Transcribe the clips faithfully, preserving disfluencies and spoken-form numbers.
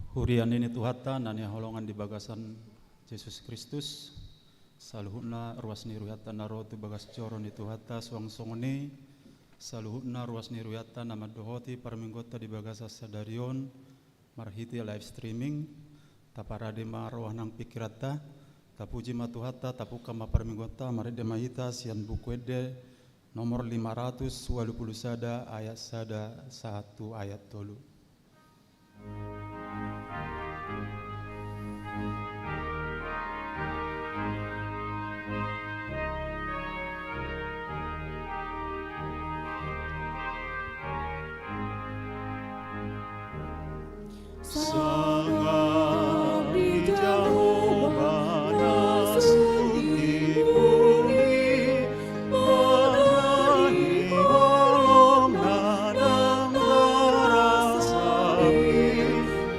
Huria ni Tuhanta na hinaholongan di bagasan Jesus Kristus, saluhutna ruas ni rohanta na ro tu bagas joro ni Tuhanta, suang songon i saluhutna ruas ni rohanta na mandohoti parmingguonta di bagasan sadari on marhite live streaming. Taparade ma roha nang pingkiranta, tapuji ma Tuhanta, tapungka ma parmingguonta. Marende ma hita sian Buku Ende nomor lima ratus ualu pulu sada, ayat sada sahat tu ayat tolu. Sangap di Jahowa na sun timbul i, manang holong na ndang marasa i,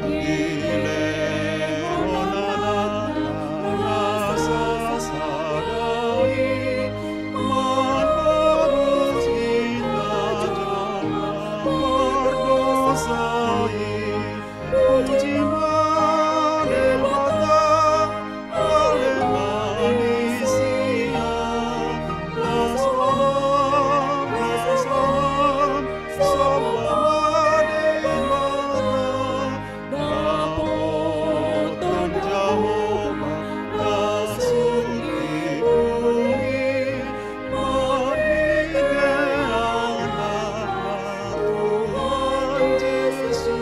dilehon Anakna na sasada i, manorus hita jolma mardosa i. Puji ma Debata, ale ma di sian, las roham, las roham, somba ma Debata, dapotan Jahowa na sun timbul i, marhite Anakna Tuhan Jesus i.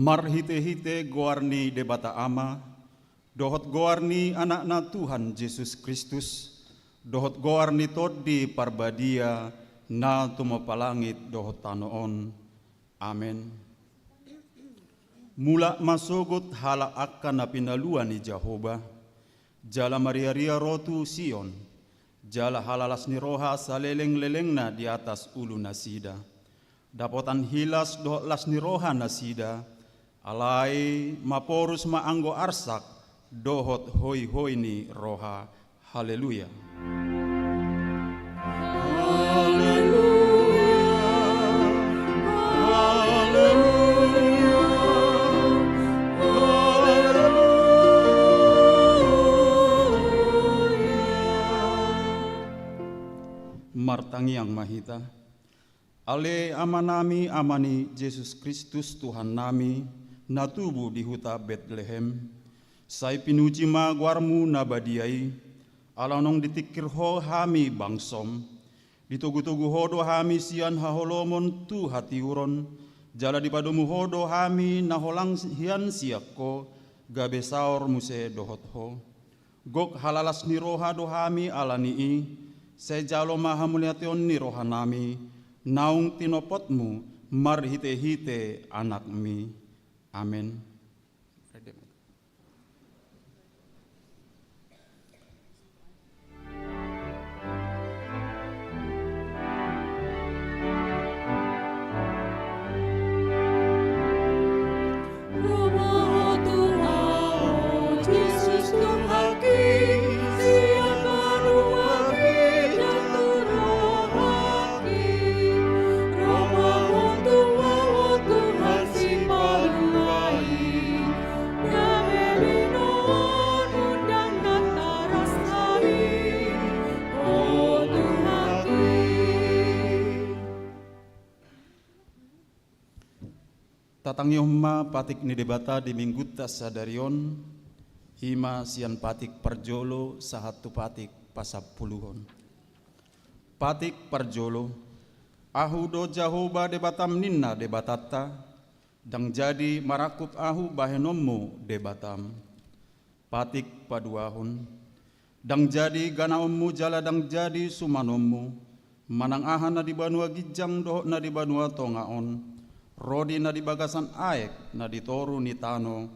Marhitehite goar ni Debata Ama, dohot goar ni Anakna Tuhan Jesus Kristus, dohot goar ni Tondi Parbadia na tumompa langit dohot tano on. Amen. Mulak ma sogot halak angka na pinalua ni Jahowa, jala mariaria ro tu Sion, jala halalas ni roha salelenglelengna di atas ulunasida. Dapotan hilas dohot las ni roha nasida, alai maporus ma anggo arsak dohot hoihoi ni roha. Haleluya. Haleluya. Haleluya. Haleluya. Martangiang ma hita. Ale Amanami, Ama ni Jesus Kristus Tuhannami, na tubu di huta Betlehem, sai pinuji ma goarmu na badia i, Ala naung ditingkir Ho hami bangsom, ditogutogu Ho do hami sian haholomon tu hatiuron, jala dipadomu Ho do hami na holang hian sian Ho, gabe saor muse dohot Ho. Gok halalas ni roha do hami ala ni i, sai jalo ma hamuliateon ni rohanami, naung tinopotmu marhitehite Anakmi. Amen. Tatangihon ma patik ni Debata di Minggunta sadari on, i ma sian patik parjolo sahat tu patik pasampuluhon. Patik parjolo. Ahu do Jahowa Debatam ninna Debatanta, ndang jadi marangkup ahu bahenonmu Debatam. Patik paduahon. Ndang jadi ganaonmu jala ndang jadi sumanonmu, manang aha na di banua ginjang dohot na di banua tonga on, ro di na di bagasan aek na di toru ni tano,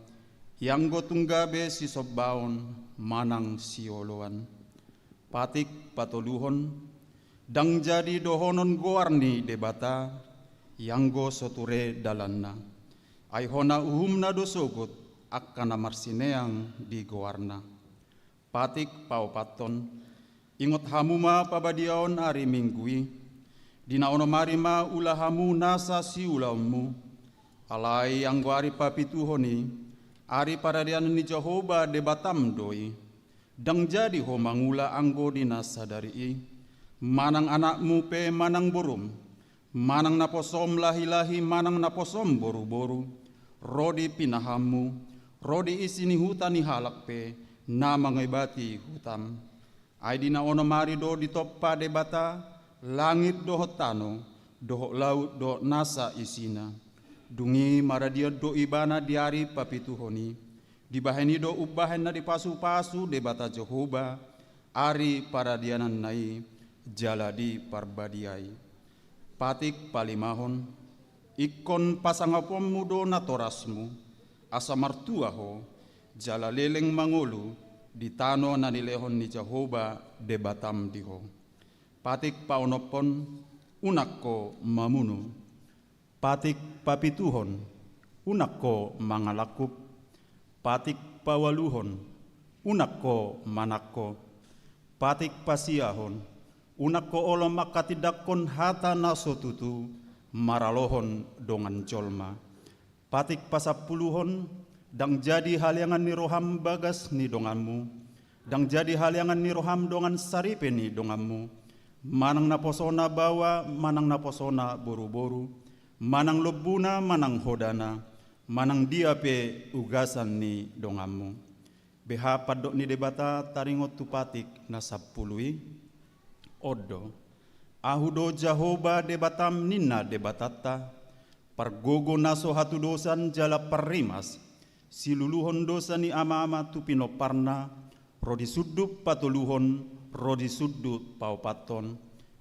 ianggo tung gabe sisombaon manang sioloan. Patik patoluhon. Ndang jadi dohonon goar ni Debata, ianggo so ture dalanna. Ai hona uhumna do sogot angka na marsineang di goarna. Patik paopathon. Ingot hamu ma pabadiaon ari Minggu i, di na onom ari ma ula hamu nasa siulaonmu. Alai anggo ari papituhon i, ari paradianan ni Jahowa Debatam do i. Ndang jadi ho mangula anggo di na sadari i, manang anakmu pe manang borum, manang naposom lahilahi manang naposom boruboru, ro di pinahanmu, ro di isi ni huta ni halak pe na mangebati hutam. Ai di na onom ari do ditompa Debata langit dohot tano, dohot laut dohot nasa isina. Dung i maradian do ibana di ari papituhon i. Dibahen i do umbahen na dipasupasu Debata Jahowa ari paradiananna i jala diparbadiai. Patik palimahon. Ingkon pasangaponmu do natorasmu, asa martua ho, jala leleng mangolu di tano na nilehon ni Jahowa Debatam di ho. Patik paonomhon. Unang ho mamunu. Patik papituhon. Unang ho mangalangkup. Patik paualuhon. Unang ho manangko. Patik pasiahon. Unang ho olo manghatindanghon hata na so tutu maralohon dongan jolma. Patik pasampuluhon. Ndang jadi haleangan ni roham bagas ni donganmu, ndang jadi haleangan ni roham dongan saripe ni donganmu, manang naposona baoa manang naposona boruboru, manang lombuna manang hodana, manang dia pe ugasan ni donganmu. Beha pandok ni Debata taringot tu patik na sampulu i? On do. Ahu do Jahowa Debatam ninna Debatanta, pargogo na so hatudosan jala parrimas, siluluhon dosa ni amaama tu pinomparna, ro di sundut patoluhon, ro di sundut paopathon,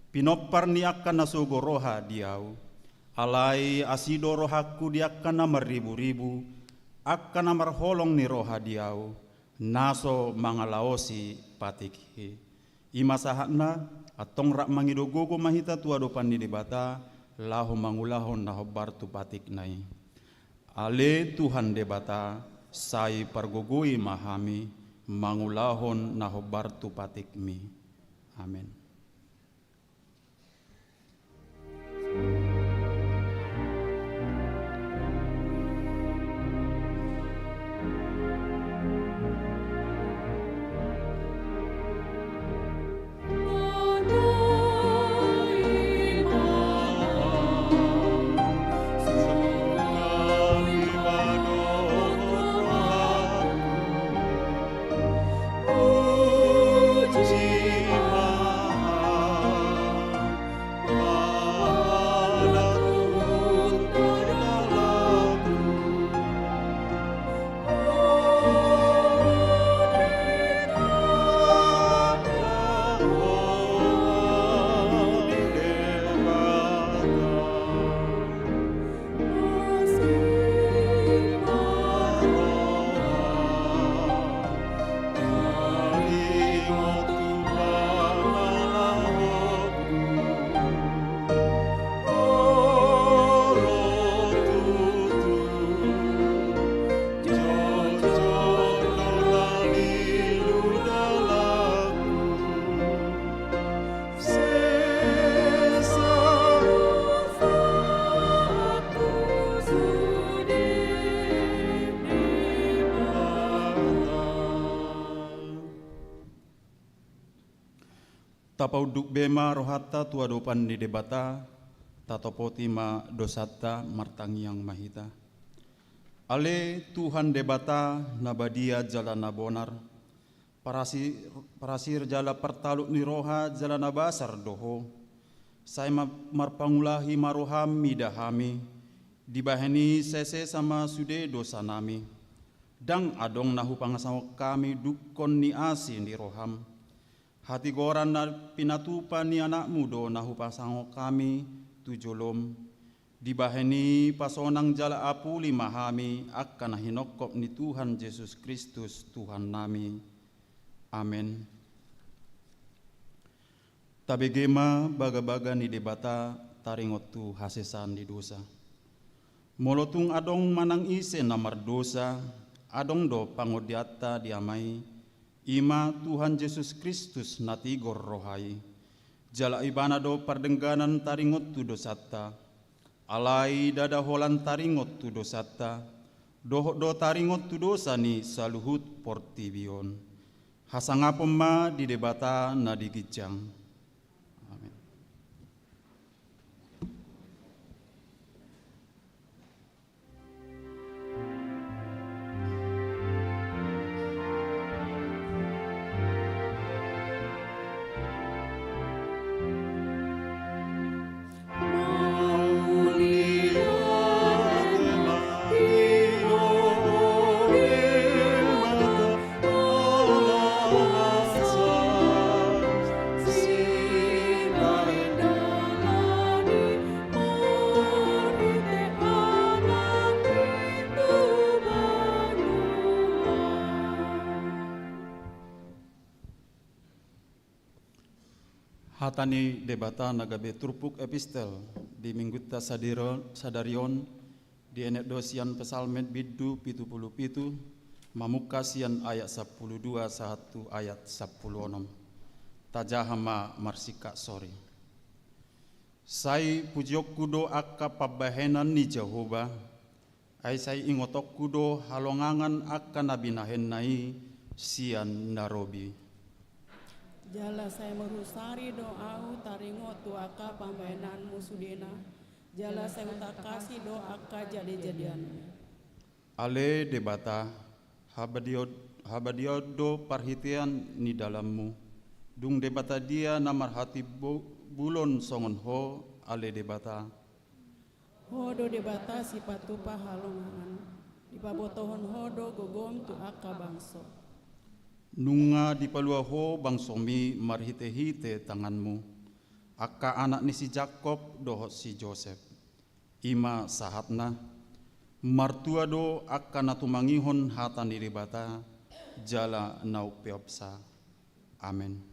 pinompar ni angka na sogo roha di ahu. Alai asi do rohangku di angka na marriburibu, angka na marholong ni roha di ahu, na so mangalaosi patik i. I ma sahatna, antong rap mangido gogo ma hita tu adopan ni Debata, laho mangulahon na hombar tu patikna i. Ale Tuhan Debata, sai pargogoi ma hami mangulahon na hombar tu patikmi. Amen. Tapaunduk be ma rohanta tu adopan ni Debata, tatopoti ma dosanta, martangiang ma hita. Ale Tuhan Debata, na badia jala na bonar, parasi-, parasir jala partaluk ni roha jala na basar do Ho. Sai ma-, marpangulahi ma roham mida hami, dibahen i sai sesa ma sude dosanami. Ndang adong na hupasangaphon hami dungkon ni asi ni roham. Hatigoran na pinatupa ni Anakmu do na hupasangaphon hami tu jolom. Dibahen i pasonang jala apuli ma hami angka na hinongkop ni Tuhan Jesus Kristus Tuhannami. Amen. Tabege ma bagabaga ni Debata taringot tu hasesaan ni dosa. Molo tung adong manang ise na mardosa, adong do pangondianta di Ama i, i ma Tuhan Jesus Kristus na tigor roha i. Jala Ibana do pardengganan taringot tu dosanta. Alai ndada holan taringot tu dosanta, dohot do taringot tu dosa ni saluhut portibi on. Hasangapon ma di Debata na di ginjang. Amen. Hata ni Debata na gabe turpuk epistel di minggunta sadiro-, sadari on, dienet do sian Psalmen bindu pitu pulu pitu, mamungka sian ayat sampulu dua sahat tu ayat sampulu onom. Tajaha ma marsingkat sori. Sai pujionku do angka pambahenan ni Jahowa, ai sai ingotonku do halongangan angka na binahenna i sian na robi. Jala sai marhusari do ahu taringot tu angka pambahenanmu sudena, jala sai hutangkasi do angka jadejadejmu. Ale Debata, habadiaon, habadiaon do parhitean ni dalanmu. Dung Debata dia na marhatimbulon songon Ho, ale Debata? Ho do Debata sipatupa halongangan, dipabotohon Ho do gogom tu angka bangso. Nunga dipalua Ho bangsomi marhitehite tanganmu, angka anak ni si Jakkob dohot si Josep. I ma sahatna, martua do angka na tumangihon hata ni Debata, jala na umpeopsa. Amen.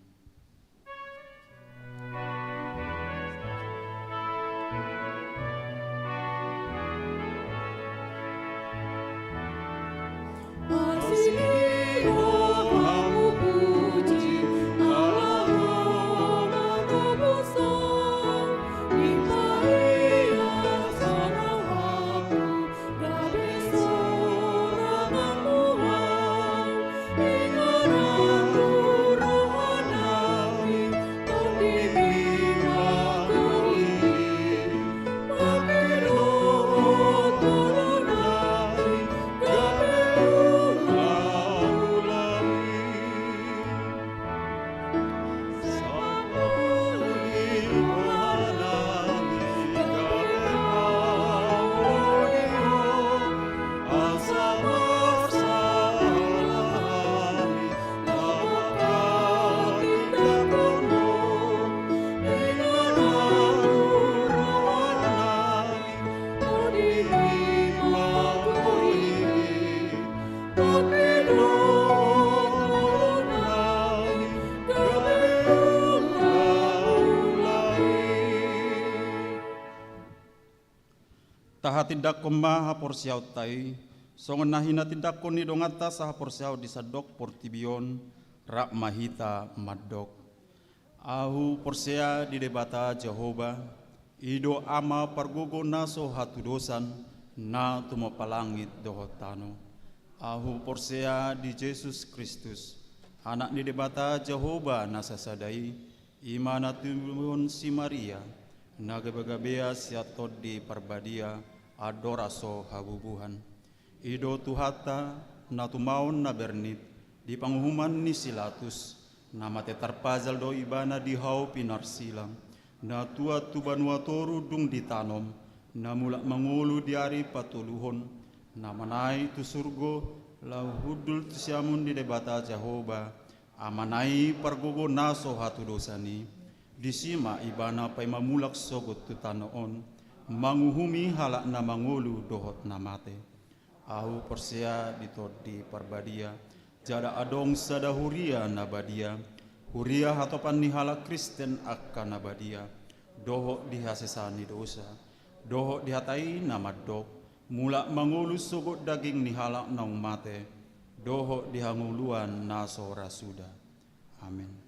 Tahatindangkon ma haporseaonta i, songon na hinatindangkon ni donganta sahaporseaon di sandok portibi on, rap ma hita mandok. Ahu porsea di Debata Jahowa, i do Ama pargogo na so hatudosan, na tumompa langit dohot tano. Ahu porsea di Jesus Kristus, Anak ni Debata Jahowa na sasada i, I ma na tinodohon si Maria, na gabegabea sian Tondi Parbadia, andorang so habubuhan. I do Tuhanta, na tumaon na bernit, di panguhuman ni si Latus, na mate tarpajal do ibana di hau pinarsilang, na tuat tu banua toru dung ditanom, na mulak mangolu di ari patoluhon, na manaek tu surgo, laho hundul tu siamun ni Debata Jahowa, Amana i pargogo na so hatudosan i. Disi ma ibana paima mulak sogot tu tano on, manguhumi halak na mangolu dohot na mate. Ahu porsea di Tondi Parbadia, jala adong sada huria na badia, huria hatopan ni halak Kristen angka na badia, dohot di hasesaan ni dosa, dohot di hata i na mandok, mulak mangolu sogot daging ni halak naung mate, dohot di hangoluan na so ra suda. Amen.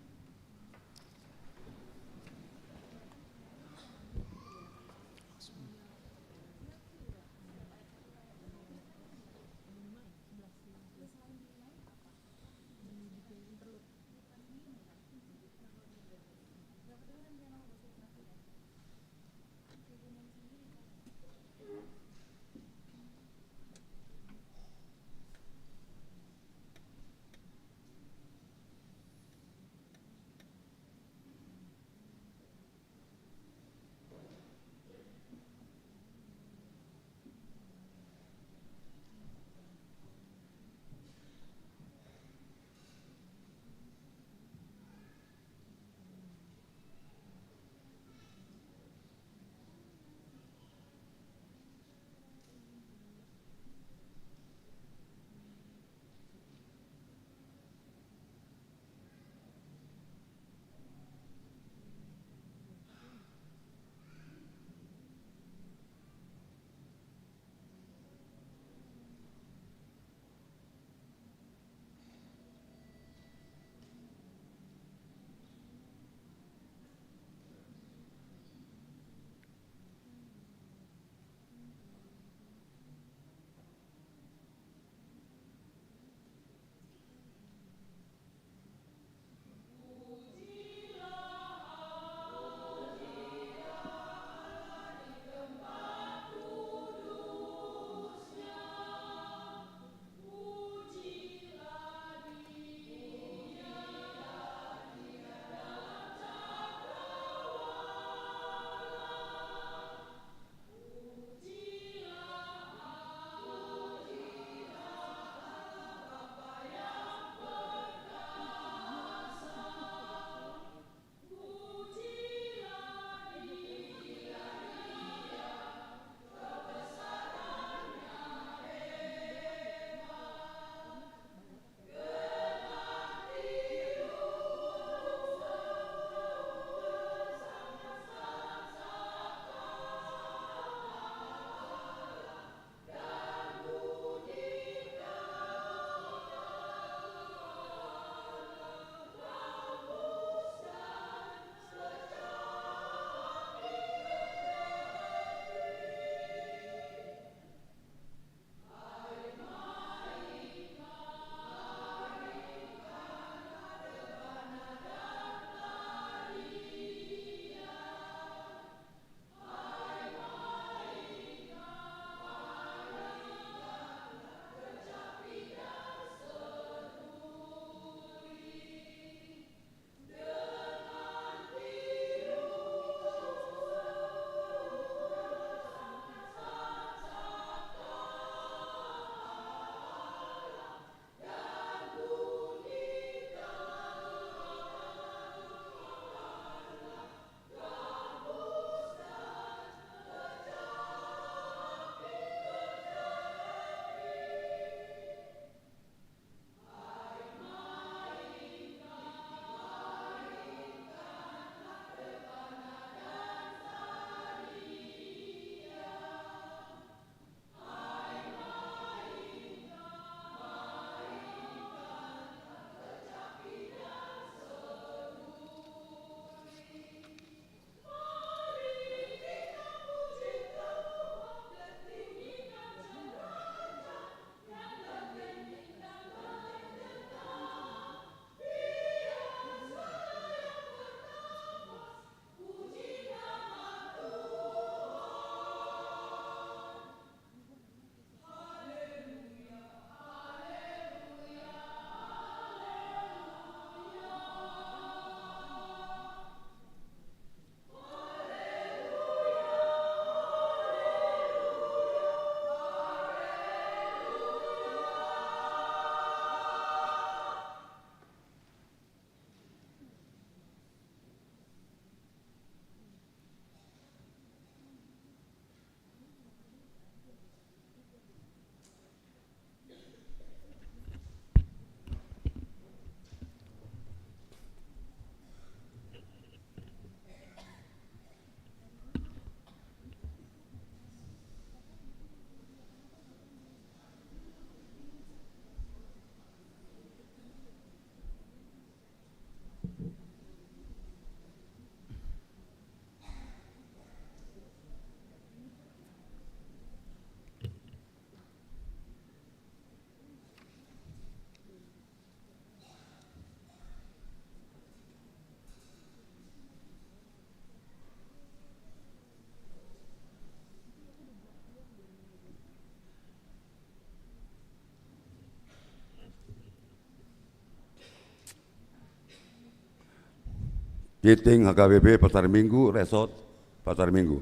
Iting H K B P Pasar Minggu, Resort Pasar Minggu.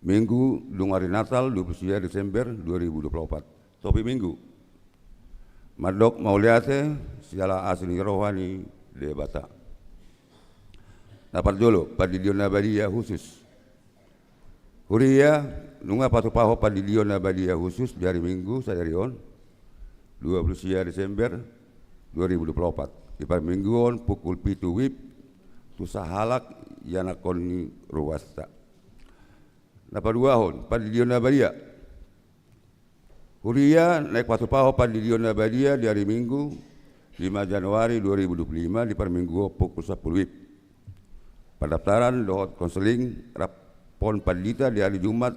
Minggu dung ari Natal, dua puluh sia Desember dua ribu dua puluh opat. Topi Minggu. Mandok mauliate siala asi ni roha ni Debata. Na parjolo, pandidion na badia khusus. Huria, nunga patupahon pandidion na badia khusus di ari Minggu sadari on, dua puluh sia Desember dua ribu dua puluh opat. Di parmingguon pukul pitu wib tu sahalak ianakhon ni ruasta. Na paduahon, pandidion na badia. Huria, naeng patupahon pandidion na badia di ari Minggu, lima Januari dua ribu dua puluh lima, di parmingguon pukul sampulu wib. Pandaftaran dohot konseling rap dohot pandita di ari Jumat,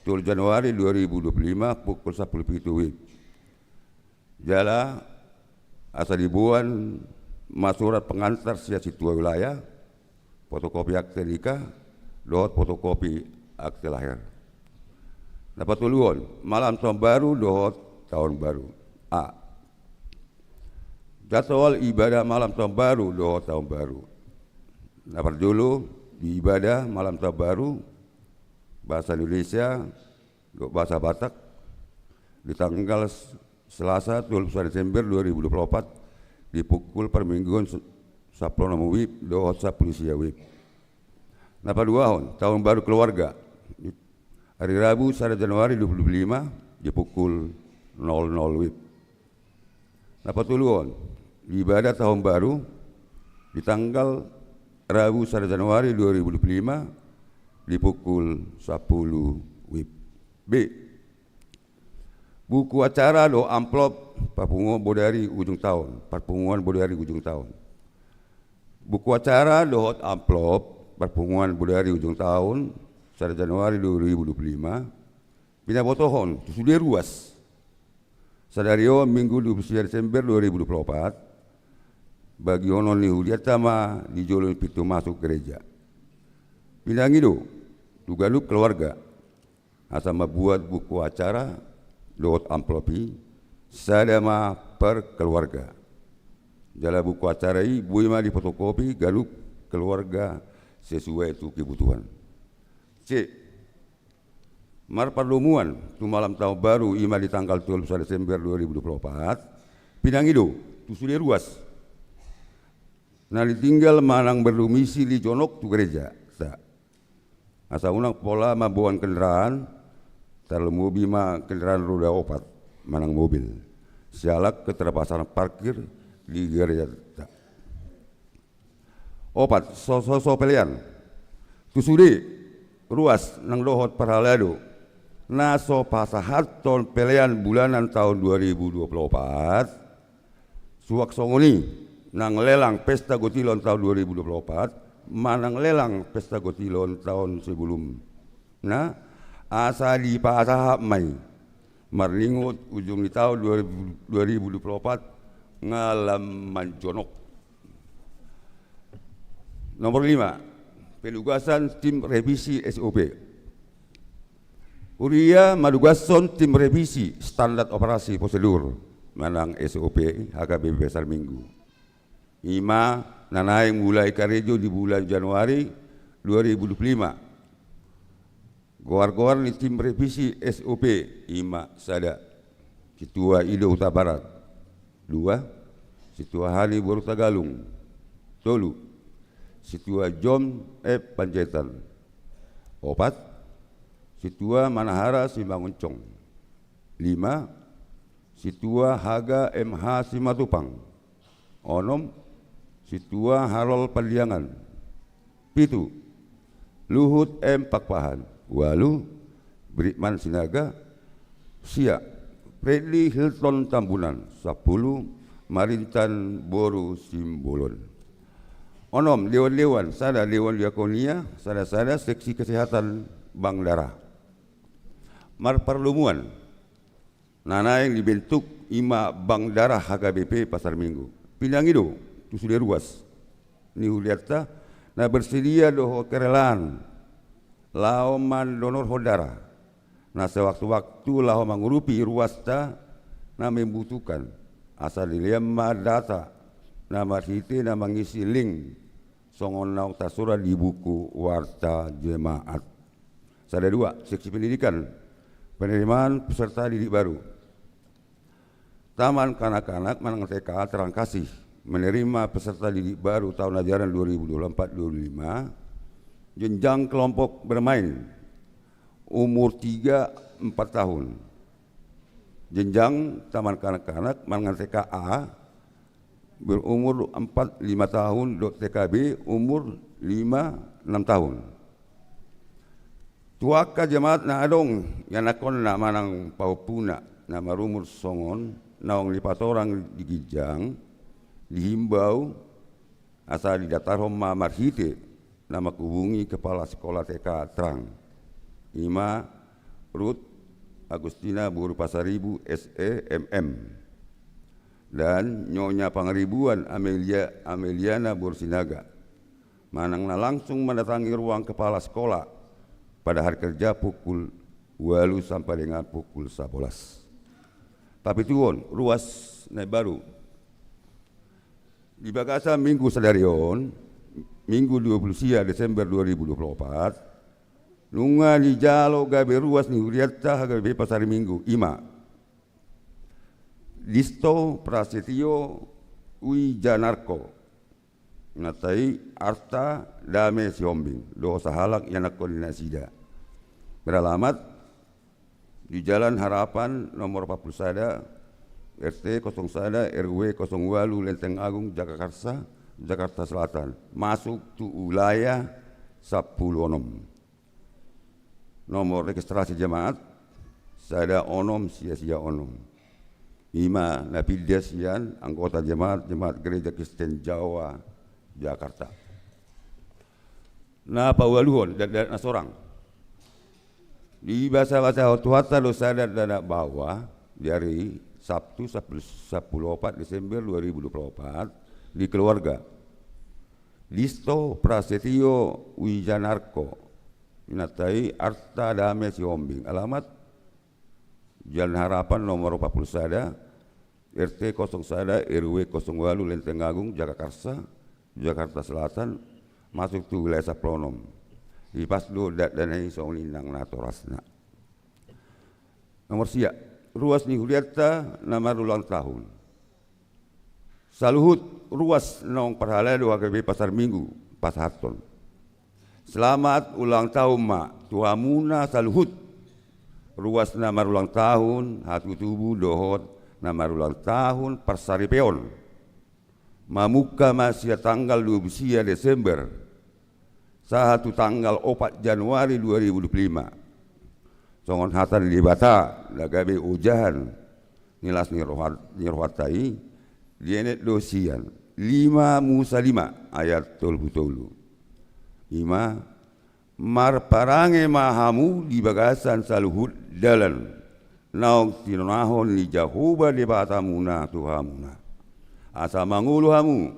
tolu Januari dua ribu dua puluh lima, pukul sampulu pitu wib. Jala asa diboan ma surat pengantar sian sintua wilayah, fotokopi akte nikah, dohot fotokopi akte lahir. Na patoluhon, malam tahun baru dohot tahun baru. A. Jadwal ibadah malam tahun baru dohot tahun baru. Na parjolo, di ibadah malam tahun baru bahasa Indonesia dohot bahasa Batak, di tanggal s-, Selasa, dua puluh satu Desember dua ribu dua puluh opat, di pukul parmingguon se-, sampulu onom wib dohot sampulu sia wib. Na paduahon, tahun baru keluarga. Hari Rabu, sada Januari dua puluh lima, di pukul nol nol wib. Na patoluhon, ibadah tahun baru di tanggal Rabu, sada Januari dua ribu dua puluh lima, di pukul sampulu wib. B. Buku acara dohot amplop parpunguan bodari ujung tahun, parpunguan bodari ujung tahun. Buku acara dohot amplop parpunguan bodari ujung tahun, sada Januari dua ribu dua puluh lima, pinabotohon tu sude ruas. Sadari on Minggu dua puluh sia Desember dua ribu dua puluh opat, bagihonon ni huria ma di jolo ni pintu masuk gereja. Pinangido tu ganup keluarga asa mambuat buku acara dohot amplop i, sada ma per keluarga. Jala buku acara i boi ma difotokopi ganup keluarga sesuai tu kebutuhan. C. Marpardomuan tu malam tahun baru, i ma di tanggal tolu Desember dua ribu dua puluh opat, pinangido tu sude ruas na tinggal manang berdomisili jonok tu gereja. Sa. Asa unang pola mamboan kendaraan, tarlumobi ma kendaraan roda opat manang mobil, siala keterbatasan parkir di gereja. Opat, so, so, so pelean. Tu sude ruas nang dohot parhalado na so pasahathon pelean bulanan tahun dua ribu dua puluh opat, suang songon i nang lelang pesta gotilon tahun dua ribu dua puluh opat manang lelang pesta gotilon tahun sebelumna, asa dipasahat ma i marningot ujung ni tahun dua ribu, dua ribu dua puluh opat nga lam manjonok. Nomor lima, penugasan tim revisi S O P. Huria manugashon tim revisi standar operasi prosedur manang S O P H K B P Pasar Minggu. I ma na naeng mulai karejo di bulan Januari dua ribu dua puluh lima. Goar-goar ni tim revisi S O P i ma: sada, Sintua Ido Hutabarat. Dua, Sintua Hani boru Hutagalung. Tolu, Sintua John F Panjaitan. Opat, Sintua Manahara Simangunsong. Lima, Sintua Haga M H Simatupang. Onom, Sintua Harol Pandiangan. Pitu, Luhut M Pakpahan. Ualu, Brikman Sinaga. Sia, Fredly Hilton Tambunan. Sampulu, Marintan boru Simbolon. Onom, dewan-dewan: sada, dewan diakonia; sada, sada, seksi kesehatan bank darah. Marpardomuan na naeng dibentuk i ma bank darah H K B P Pasar Minggu. Pinangido tu sude ruas ni hurianta na bersedia dohot kerelaan laho mandonorhon darah na sewaktu-waktu laho mangurupi ruasta na membutuhkan, asa dilean ma data na marhite na mangisi link songon naung tarsurat di buku Warta Jemaat. Sada dua, seksi pendidikan, penerimaan peserta didik baru. Taman kanak-kanak manang T K Terang Kasih menerima peserta didik baru tahun ajaran dua ribu dua puluh empat dua puluh lima, jenjang kelompok bermain, umur tiga empat tahun. Jenjang taman kanak-kanak manang T K A berumur empat lima tahun, dohot T K B umur lima enam tahun. Tu angka jemaat na adong ianakhonna manang pahompuna na marumur songon naung dipatorang di ginjang, dihimbau asa didatarhon ma marhite na manghubungi kepala sekolah T K Terang, i ma Ruth Agustina boru Pasaribu, S E, M M, dan Nyonya Pangaribuan Amelia, Ameliana boru Sinaga, manang na langsung mendatangi ruang kepala sekolah pada hari kerja pukul ualu sampai dengan pukul sabolas. Tapituhon, ruas na imbaru. Di bagasan minggu sadari on, Minggu dua puluh sia Desember dua ribu dua puluh empat, nunga dijalo gabe ruas ni hurianta H K B P Pasar Minggu, i ma Disto Prasetyo Wijanarko, inanta i Arta Dame Sihombing, dohot sahalak ianakhon ni nasida. Beralamat di Jalan Harapan nomor empat puluh sada, R T kosong sada, R W kosong ualu, Lenteng Agung, Jagakarsa, Jakarta Selatan, masuk tu wilayah sampulu onom. Nomor registrasi jemaat sada onom sia sia onom. I ma na pinda sian anggota jemaat, Jemaat Gereja Kristen Jawa, Jakarta. Na paualuhon, dakdanak na sorang. Dibasabasahon Tuhanta do sada dakdanak baoa di ari Sabtu sampulu, sampulu opat Desember dua ribu dua puluh opat di keluarga Disto Prasetyo Wijanarko, inanta i Arta Dame Sihombing, alamat Jalan Harapan nomor empat puluh sada, R T kosong sada, R W kosong ualu, Lenteng Agung, Jagakarsa, Jakarta Selatan, masuk tu wilayah sampulu onom. Dipas do dakdanak i songon i nang natorasna. Nomor sia, ruas ni hurianta na marulang tahun. Saluhut ruas naung parhalado H K B P Pasar Minggu pasahathon selamat ulang tahun ma tu hamuna saluhut. Ruas na marulang tahun hatutubu dohot na marulang tahun parsaripeon mamungka ma sian tanggal dua puluh sia Desember sahat tu tanggal opat Januari dua ribu dua puluh lima. Songon hata ni Debata na gabe ojahan ni las ni roha, ni rohanta i, dienet do sian lima Musa lima ayat tolu pulu tolu. I ma, marparange ma hamu di bagasan saluhut dalan naung tinonahon ni Jahowa Debatamuna tu hamuna, asa mangolu hamu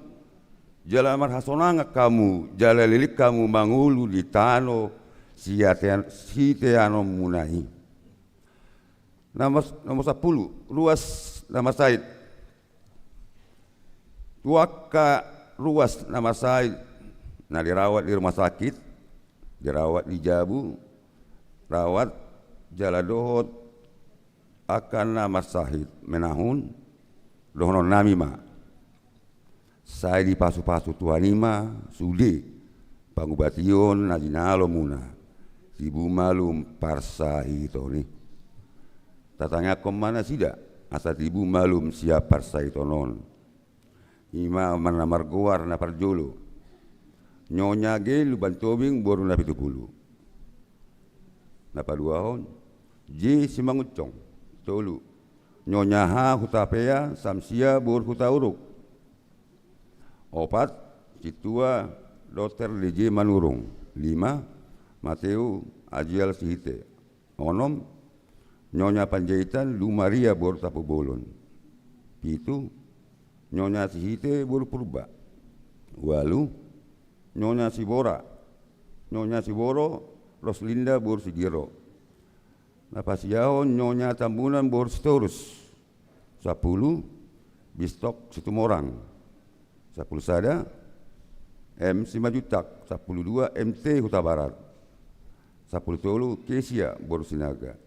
jala marhasonangan hamu jala leleng hamu mangolu di tano siatean-, siteanonmuna i. Nomor, nomor sampulu, ruas na marsahit. Tu angka ruas na marsahit na dirawat di rumah sakit, dirawat di jabu rawat, jala dohot angka na marsahit menahun, dohononnami ma, sai dipasupasu Tuhan i ma sude pangubation na jinalomuna, tibu malum parsahiton i. Tatangiangkon ma nasida asa tibu malum sian parsahiton on. I ma na margoar na parjolo Nyonya G Lubantobing boru Napitupulu. Na paduahon J Simangunsong. Tolu, Nyonya H Hutapea Samsia boru Hutauruk. Opat, Sintua Dokter D J Manurung. Lima, Mateu Ajial Sihite. Onom, Nyonya Panjaitan Lumaria boru Tampubolon. Pitu, Nyonya Sihite boru Purba. Ualu, Nyonya Sibora, Nyonya Siboro Roslinda boru Sigiro. Na pasiahon Nyonya Tambunan boru Sitorus. Sampulu, Bistok Situmorang. Sampulu sada, M Simanjuntak. Sampulu dua, M T Hutabarat. Sampulu tolu, Kesia boru Sinaga.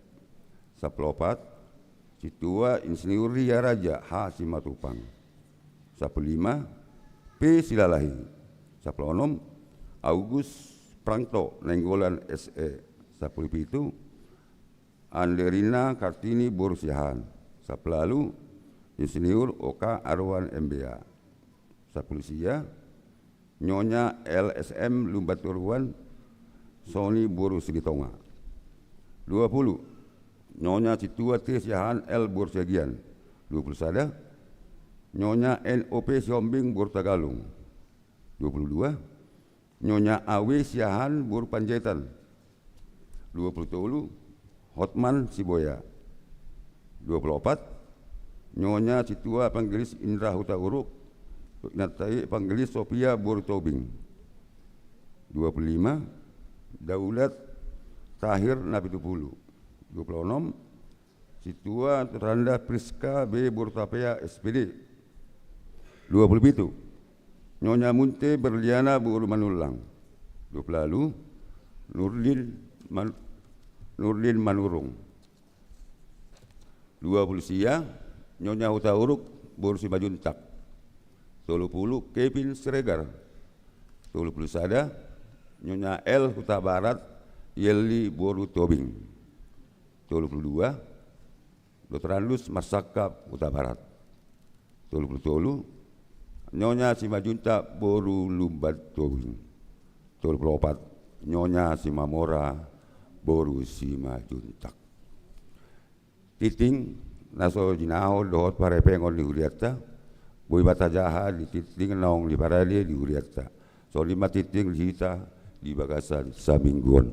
Sampulu opat, Sintua Insinyur Ria Raja H Simatupang. Sampulu lima, P Silalahi. Sampulu onom, Agus Prangto Nainggolan S E. Sampulu pitu, Anderina Kartini boru Siahaan. Sampulu ualu, Insinyur Oka Aruan M B A. Sampulu sia, Nyonya L S M Lumbantoruan Soni boru Silitonga. Dua pulu, Nyonya Sintua T Siahaan L boru Siagian. Dua pulu sada, Nyonya N O P Sihombing boru Tagalung. Dua pulu dua, Nyonya A W Siahaan boru Panjaitan. Dua pulu tolu, Hotman Siboya. Dua pulu opat, Nyonya Sintua Evangelis Indra Hutauruk, inanta i Evangelis Sofia boru Tobing. Dua pulu lima, Daulat Tahir Napitupulu. Dua pulu onom, Sintua Toranda Priska B boru Tapea S P D. Dua pulu pitu, Nyonya Munte Berliana boru Manullang. Dua pulu ualu, Nurdin Man-, Nurdin Manurung. Dua pulu sia, Nyonya Hutauruk boru Simanjuntak. Tolu pulu, Kevin Siregar. Tolu pulu sada, Nyonya L Hutabarat Yelli boru Tobing. Tolu pulu dua, Doktorandus Marsangkap Hutabarat. Tolu pulu tolu, Nyonya Simanjuntak boru Lumban Tobing. Tolu pulu opat, Nyonya Simamora boru Simanjuntak. Tintin na so jinahon dohot parhepengon ni hurianta, boi ma tajaha di tintin naung diparade di hurianta. Songon i ma tintin di hita di bagasan saminggu on.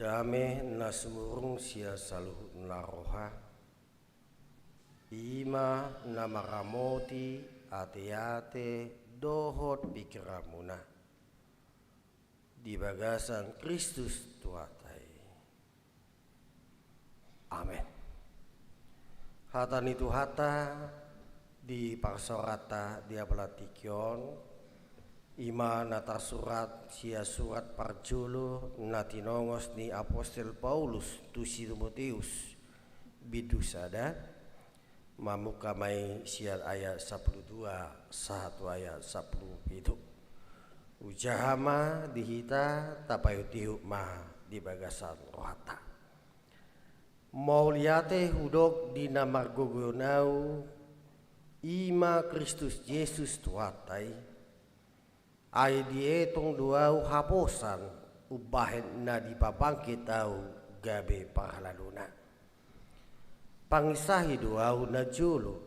Dame na sumurung sian saluhutna roha, i ma na maramoti ateate dohot pingkiranmuna di bagasan Kristus Tuhanta i. Amen. Hata ni Tuhanta diparsaoranta di apala tingki on, i ma na tarsurat sian surat parjolo na tinongos ni apostel Paulus tu si Timoteus, bindu sada, mamungka ma i sian ayat sampulu dua sahat tu ayat sampulu pitu. Hujaha ma di hita, tapaihutihut ma di bagasan rohanta. Mauliate hudok di na margogoion ahu, i ma Kristus Jesus Tuhanta i. Ai dietong do ahu haposan umbahen na dipabangkit ahu gabe parhaladona. Panginsahi do ahu na jolo,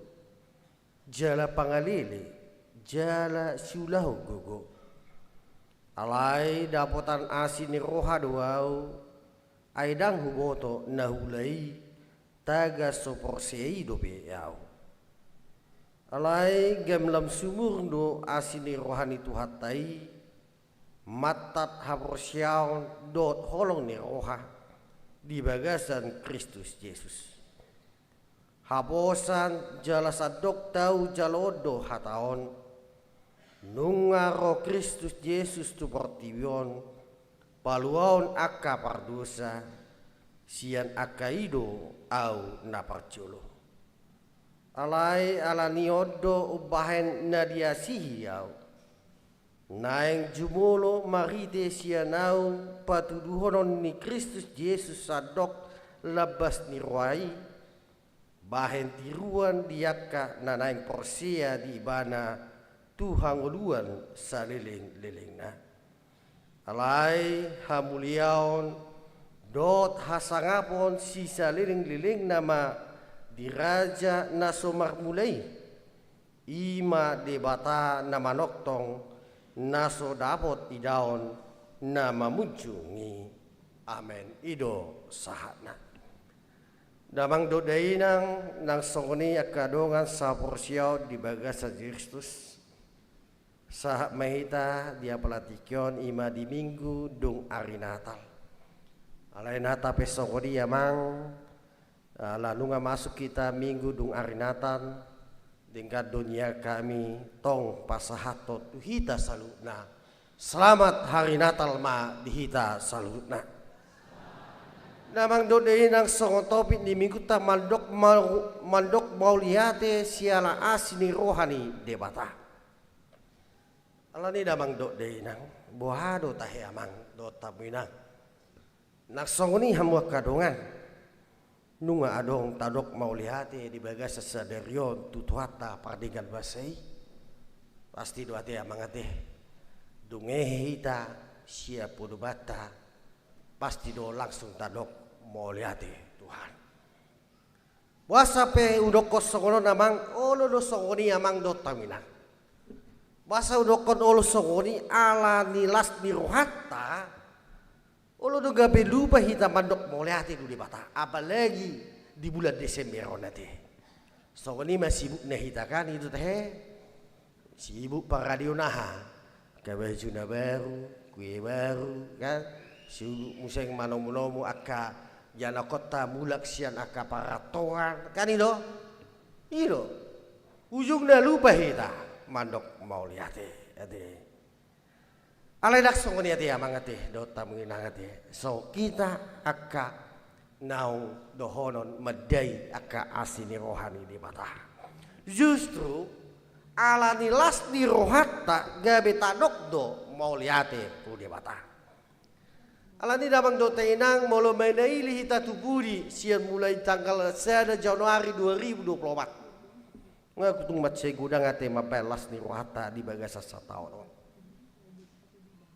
jala pangalele, jala siulahon gogo. Alai dapotan asi ni roha do ahu, ai ndang huboto na huula i, tagan so porsea i dope ahu. Alai gabe lam sumurung do asi ni roha ni Tuhanta i, mantap haporseaon dohot holong ni roha di bagasan Kristus Jesus. Haposan jala sandok tu ahu jaloon do hata on, nunga ro Kristus Jesus tu portibi on, paluaon angka pardosa, sian angka i do ahu na parjolo. Alai ala ni on do umbahen na diasihi ahu, naeng jumolo marhite sian ahu patuduhonon ni Kristus Jesus sandok lambas ni roha i, bahen tiruan di angka na naeng porsea di Ibana tu hangoluan salelenglelengna. Alai hamuliaon dohot hasangapon sisalelenglelengna ma di Raja na so marmula i, i ma Debata na manongtong, na so dapot idaon, na mamunjung i. Amen. I do sahatna. Damang dohot dainang, nang songon i angka dongan sahaporseaon di bagasan Kristus. Sahat ma hita di apala tingki on, i ma di Minggu dung ari Natal. Alai na tape songon i amang, ala nunga masuk hita Minggu dung ari Natal, denggan do nian hami tong pasahathon tu hita saluhutna. Selamat Hari Natal ma di hita saluhutna. Damang dohot dainang, songon topik ni Minggunta mandok mau-, mandok mauliate siala asi ni roha ni Debata. Alani damang dohot dainang, boha do tahe amang dohot hamu inang? Nang songon i hamu angka dongan, nunga adong tadok mauliate di bagasan sadari on tu Tuhanta pardenggan basa i? Pasti do ate amang ate. Dung hehe hita sian podubanta, pasti do langsung tadok mauliate Tuhan. Boasa pe hudokkon songon on amang? Olo do songon i amang dohot hamu inang. Boasa hudokkon olo songon i? Ala ni las ni rohanta, olo do gabe lupa hita mandok mauliate tu Debata, apalagi di bulan Desember on ate. Songon i ma sibukna hita kan, i do tahe. Sibuk paradion aha? Angka baju na baru, kue baru kan. Sibuk muse manomunomu angka ianakhonta mulak sian angka parantoan kan, i do? I do. Ujungna lupa hita mandok mauliate ate. Alai ndang songon i ate amang ate dohot hamu inang ate. So hita angka naung dohonon mandai angka asi ni roha ni Debata. Justru ala ni las ni rohanta gabe tadok do mauliate tu Debata. Alani damang dohot dainang, molo main na ili hita tu pudi sian mulai tanggal sada Januari dua ribu dua puluh empat, nga tung mansai godang ate mambahen las ni rohanta di bagasan sataon on.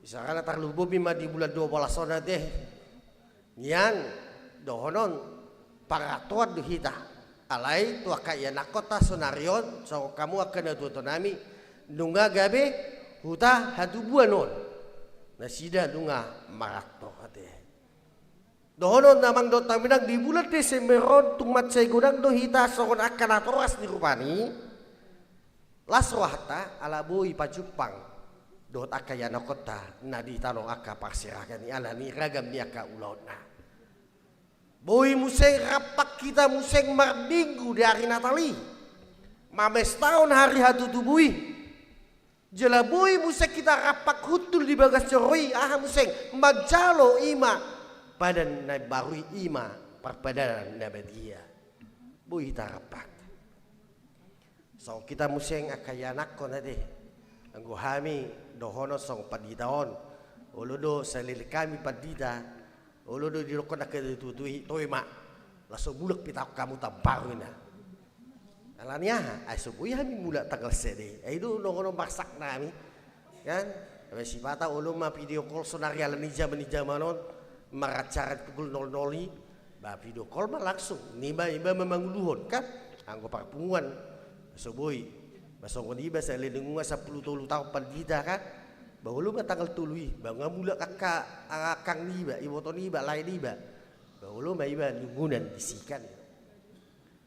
Misalkan na tarlumobi ma di bulan dua belas on ate, nian dohonon parantoan do hita. Alai tu angka ianakhonta saonari on, songon hamu angka natuatuanami, nunga gabe huta hatubuan on, nasida nunga maranto ate. Dohonon damang dohot dainang, di bulan Desember on tung mansai godang do hita songon angka natoras ni rupani. Las rohanta ala boi pajumpang dohot angka ianakhonta na di tano angka parserahan i ala ni ragam ni angka ulaonna. Boi muse rampak hita muse marminggu di ari Natal i, mamestahon hari hatutubu i. Jala boi muse hita rampak hundul di bagas joro i, aha muse, manjalo i ma padan na baru i, i ma parpadanan na badia. Boi hita rampak. Songon hita muse angka ianakhon ate. Anggo hami dohonon songon pandita on, olo do saleleng hami pandita, olo do didokkon angka tuatua i, toe ma, laos so mulak pe taon hamu tambaru ina. Ala ni aha? Ai so boi hami mulak tanggal sada i. Ai i do dohonon marsakna hami. Kan? Sipata olo ma video call sonari ala ni jaman ni jaman on, maracara pukul nol nol i. Ba video call ma langsung, niba iba ma manguluhon kan, anggo parpunguan so boi. Ba songon iba saleleng nunga sampulu tolu taon pandita kan. Ba olo ma tanggal tolu i, ba nunga mulak angka, angkang niba, iboto niba, lae niba. Ba olo ma iba nungunan disi kan.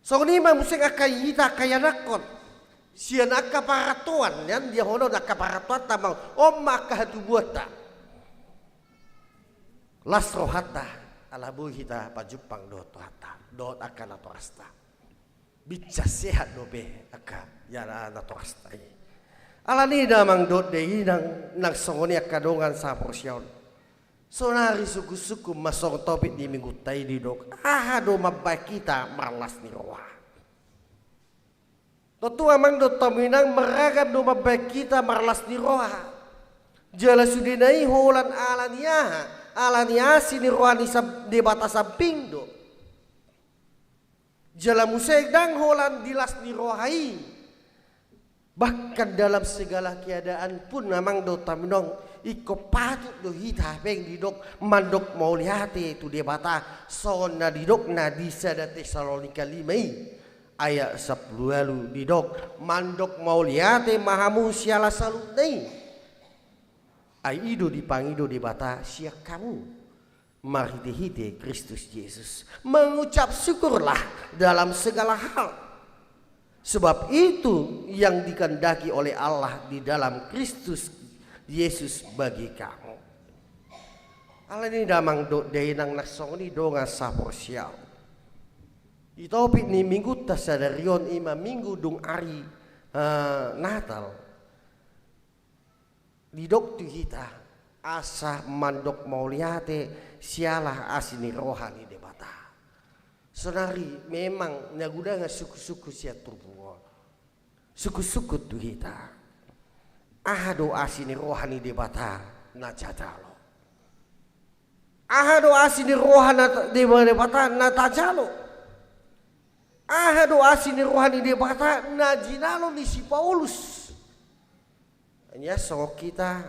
Songon i ma muse angka hita angka ianakhon. Sian angka parantoan, nian dia hono angka parantoan tamang, on ma angka hatubuanta. Las rohanta, ala boi hita pajumpang dohot Tuhanta, dohot angka natorasta. Binsar sehat dope angka, ia na, natorasta i. Ala ni damang dohot dainang, nang songon i angka dongan saporseaon. Sonari sungkunsungkun ma songon topik ni minggunta i didok, aha do mambahen hita marlas ni roha. Tontu amang dohot dainang, marragam do mambahen hita marlas ni roha. Jala sudena i holan ala ni aha, ala ni asi ni roha ni sam-, Debata sambing do. Jala muse ndang holan di las ni roha i. Bahkan dalam segala keadaan pun amang dohot dainang, ingkon patut do hita hepeng didok mandok mauliate tu Debata, songon na didokna di sada Tesalonika lima i. Ayat sampulu ualu didok, mandok mauliate ma hamu siala saluhutna i. Ai i do dipangido Debata sian hamu marhitehite Kristus Jesus. Mengucap syukurlah dalam segala hal. Sebab itu yang dikehendaki oleh Allah di dalam Kristus Yesus bagi kamu. Ala ni damang dohot dainang nang songon i dongan saporseaon. Di topik ni minggunta sadari on i ma minggu dung ari, eh, Natal. Didok tu hita asa mandok mauliate siala asi ni roha ni Debata. Sonari memang na godang sungkunsungkun sian turpuk on. Sungkunsungkun tu hita. Aha do asi ni roha ni Debata na jajalo? Aha do asi ni roha na ta-, Debata na tajalo? Aha do asi ni roha ni Debata na jinalo ni si Paulus? Ia songon hita,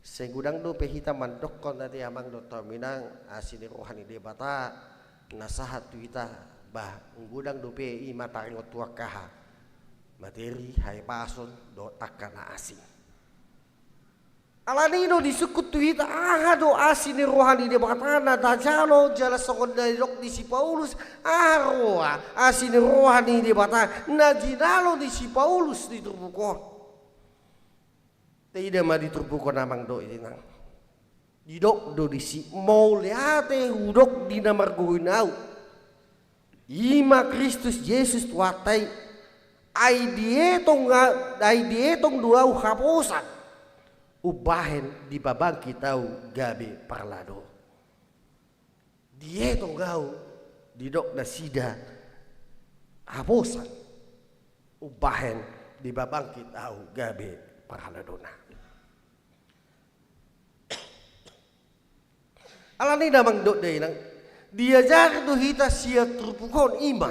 sai godang dope hita mandokkon ate amang dohot dainang, asi ni roha ni Debata na sahat tu hita, bah, godang dope i ma taringot tu angka aha, materi, hahipason dohot angka na asing. Ala ni i do disungkun tu hita, aha do asi ni roha ni Debata na tajalo, jala songon na didok ni si Paulus, aha roha, asi ni roha ni Debata na jinalo ni si Paulus di turpuk on. Taida ma di turpuk on amang dohot dainang. Didok do disi, mauliate hudok di na margohi ahu, i ma Kristus Jesus Tuhanta i, ai dietong a-, ai dietong do ahu haposan, umbahen dipabangkit ahu gabe parlado. Dietong ahu, didok nasida, haposan, umbahen dipabangkit ahu gabe parhaladona. Ala ni i damang dohot dainang, diajari do hita sian turpuk on i ma,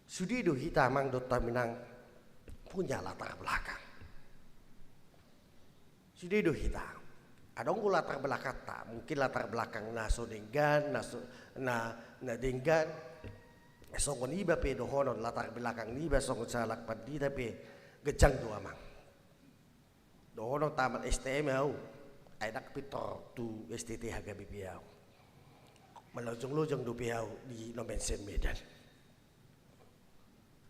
sude do hita amang dohot dainang punya latar belakang. Sude do hita. Adong do latar belakangta, mungkin latar belakang na so denggan, na so, na, na denggan. Songon iba pe dohonon latar belakang niba songon sahalak pandita pe ganjang do amang. Dohonon tamat S T M ahu, ai ndang pintor tu S T T H K B P ahu. Malojong-lojong dope au di Nomensen Medan.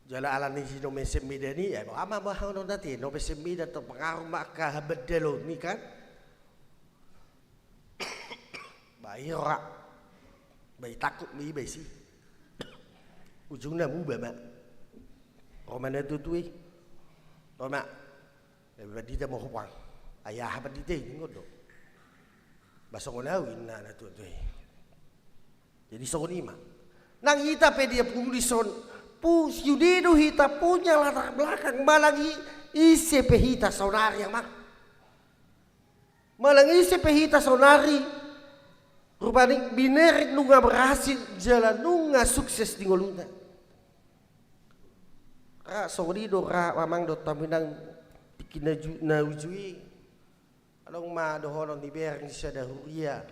Jala ala ni si Nomensen Medan i, eh, ama ma hau non dati, Nomensen Medan terpengaruh ma angka habandalon i kan. Ba i ro ra. Ba i tangkup ma iba i si. Ujungna muba ma. Ro ma na tutu i. Ro ma. Ba pandita ma ho pang. Ai aha pandita i, ninna do. Ba songon au inna na tutu i. Jadi songon i ma. Nang hita pe dia pun dison, pu-, sude do hita punya latar belakang, manang i-, ise pe hita saonari, amang. Manang ise pe hita saonari, rupani binereng nunga berhasil, jala nunga sukses di ngoluna. Ra, songon i do ra, amang dohot hamu inang, tingki na ju-, na uju i. Adong ma dohonon ni bereng ni sada huria,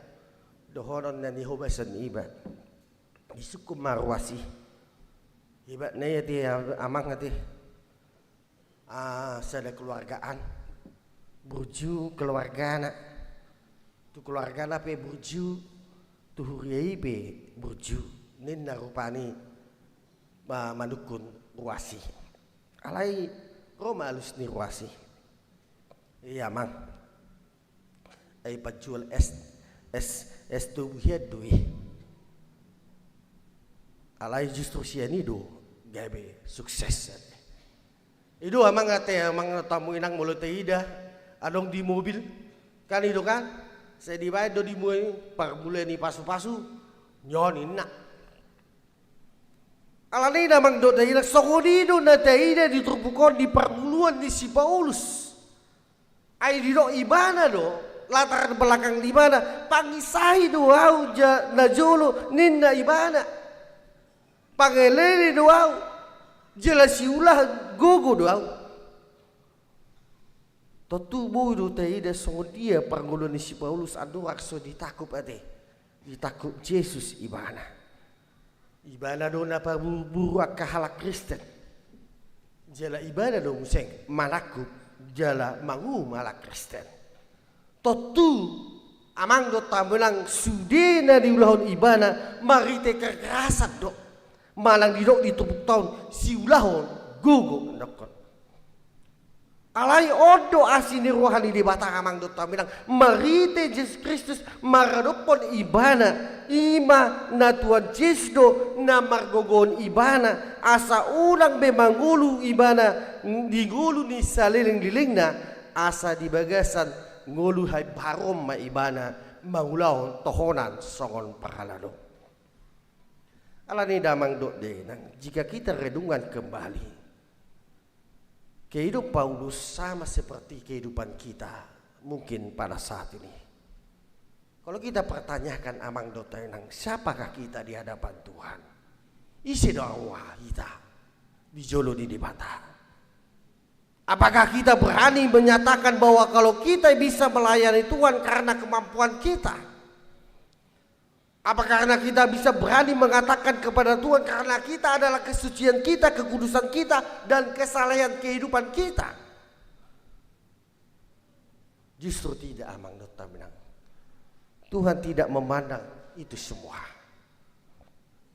dohonon na nihobasan iba. Disungkun ma ruas i. Iba na i ate, amang ate. Ah, sada keluargaan. Burju keluargana. Tu keluargana pe burju, tu huria i pe burju. Ninna rupani ma-, manungkun ruas i. Alai ro ma alus ni ruas i. Ia, amang. Ai panjual es, es, es tobu hian do i. Alai justru sian i do gabe sukses. I do, amang ate, amang dohot hamu inang, molo taida adong di mobil. Kan i do kan? Sai dibaen do di mobil i, parmula ni pasu-pasu. Nion inna. Alani i, amang dohot inang, songon i do na taida di turpuk on di parngoluan ni si Paulus. Ai didok ibana do, latar belakang ni ibana, pangisahi do au ja-, najolo, ninna ibana. Pangelele do au, jala siulahan gogo do au. Tontu boi do taida songon dia parngoluan ni si Paulus andorang so ditangkup ate. Ditangkup Jesus ibana. Ibana do na paburu-buru angka halak Kristen. Jala ibana do muse manangkup jala manguhum halak Kristen. Tontu, amang dohot hamu inang, sude na niulahon ibana marhite kekerasan do. Manang didok di turpukta on, siulahon gogo, ndokkon. Alai on do asi ni roha ni Debata, amang dohot hamu inang, marhite Jesus Kristus maradophon ibana, i ma na Tuhan Jesus do na margogohon ibana, asa unang be mangolu ibana di ngolu ni saleleng-lelengna, asa di bagasan ngolu haimbaruon ma ibana mangulahon tohonan songon parhalado. Alani i, damang dohot dainang, jika kita renungkan kembali, kehidupan Paulus sama seperti kehidupan kita mungkin pada saat ini. Kalau kita pertanyakan, amang dohot dainang, siapakah kita di hadapan Tuhan? Ise do roha hita di jolo ni Debata? Apakah kita berani menyatakan bahwa kalau kita bisa melayani Tuhan karena kemampuan kita? Apa karena kita bisa berani mengatakan kepada Tuhan, karena kita adalah kesucian kita, kekudusan kita, dan kesalehan kehidupan kita? Justru tidak, amang dohot dainang. Tuhan tidak memandang itu semua.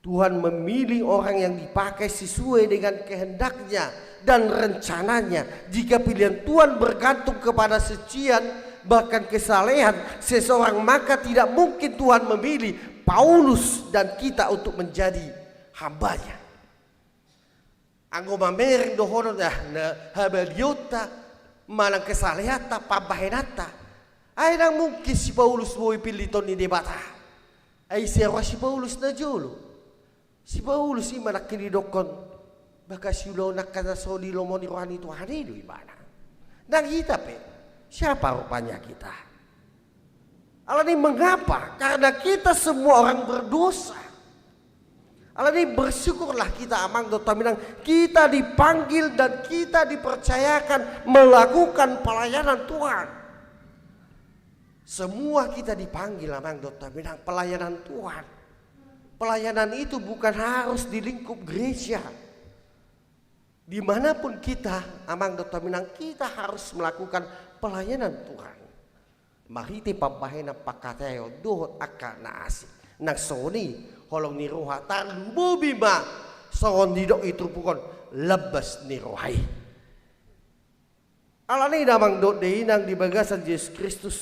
Tuhan memilih orang yang dipakai sesuai dengan kehendak-Nya dan rencananya. Jika pilihan Tuhan bergantung kepada kesucian, bahkan kesalehan seseorang, maka tidak mungkin Tuhan memilih Paulus dan kita untuk menjadi hamba-Nya. Anggo mamereng dohonon, ah, na habalionta, manang kesalehanta, pambahenanta, ai ndang mungkin si Paulus boi pillithon ni Debata. Ai ise roha si Paulus najolo? Si Paulus i ma nangkin didokkon, bahen siulahon angka na so dilomo ni roha ni Tuhan i do ibana. Nang hita pe, siapa rupanya kita? Alani mengapa? Karena kita semua orang berdosa. Alani bersyukurlah kita, amang dohot dainang, kita dipanggil dan kita dipercayakan melakukan pelayanan Tuhan. Semua kita dipanggil, amang dohot dainang, pelayanan Tuhan. Pelayanan itu bukan harus di lingkup gereja. Dimanapun kita, amang dohot dainang, kita harus melakukan pelayanan Tuhan. Marhite pambahenan, pangkataion dohot angka na asing. Nang songon i holong ni roha, tarlumobi ma songon didok i turpuk on, lambas ni roha i. Alani i damang dohot dainang di bagasan Jesus Kristus,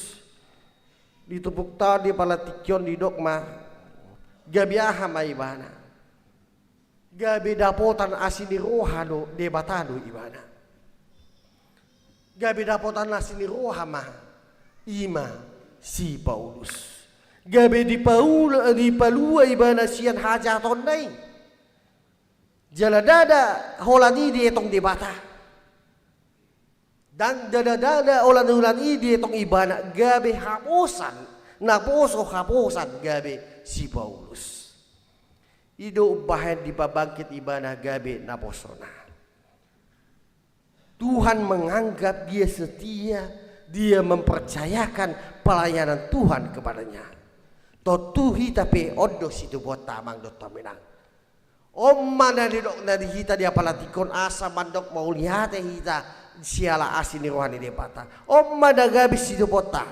di turpukta on, di apala tingki on didok ma, gabe aha ma ibana? Gabe dapotan asi ni roha do Debata do ibana. Gabe dapotan asi ni roha ma, i ma si Paulus. Gabe dipaula, dipalua ibana sian hajahatonna i. Jala ndada holan i dietong Debata. Ndang ndada, ndada holan-holan i dietong ibana gabe haposan, naposo haposan gabe si Paulus. I do umbahen dipabangkit ibana gabe naposona. Tuhan menganggap dia setia, dia mempercayakan pelayanan Tuhan kepadanya. Tontu hita pe on do situbuanta, amang dohot haminang. On ma na nidokna di hita di apala tingki on, asa mandok mauliate hita siala asi ni roha ni Debata. On ma na gabe situbuanta.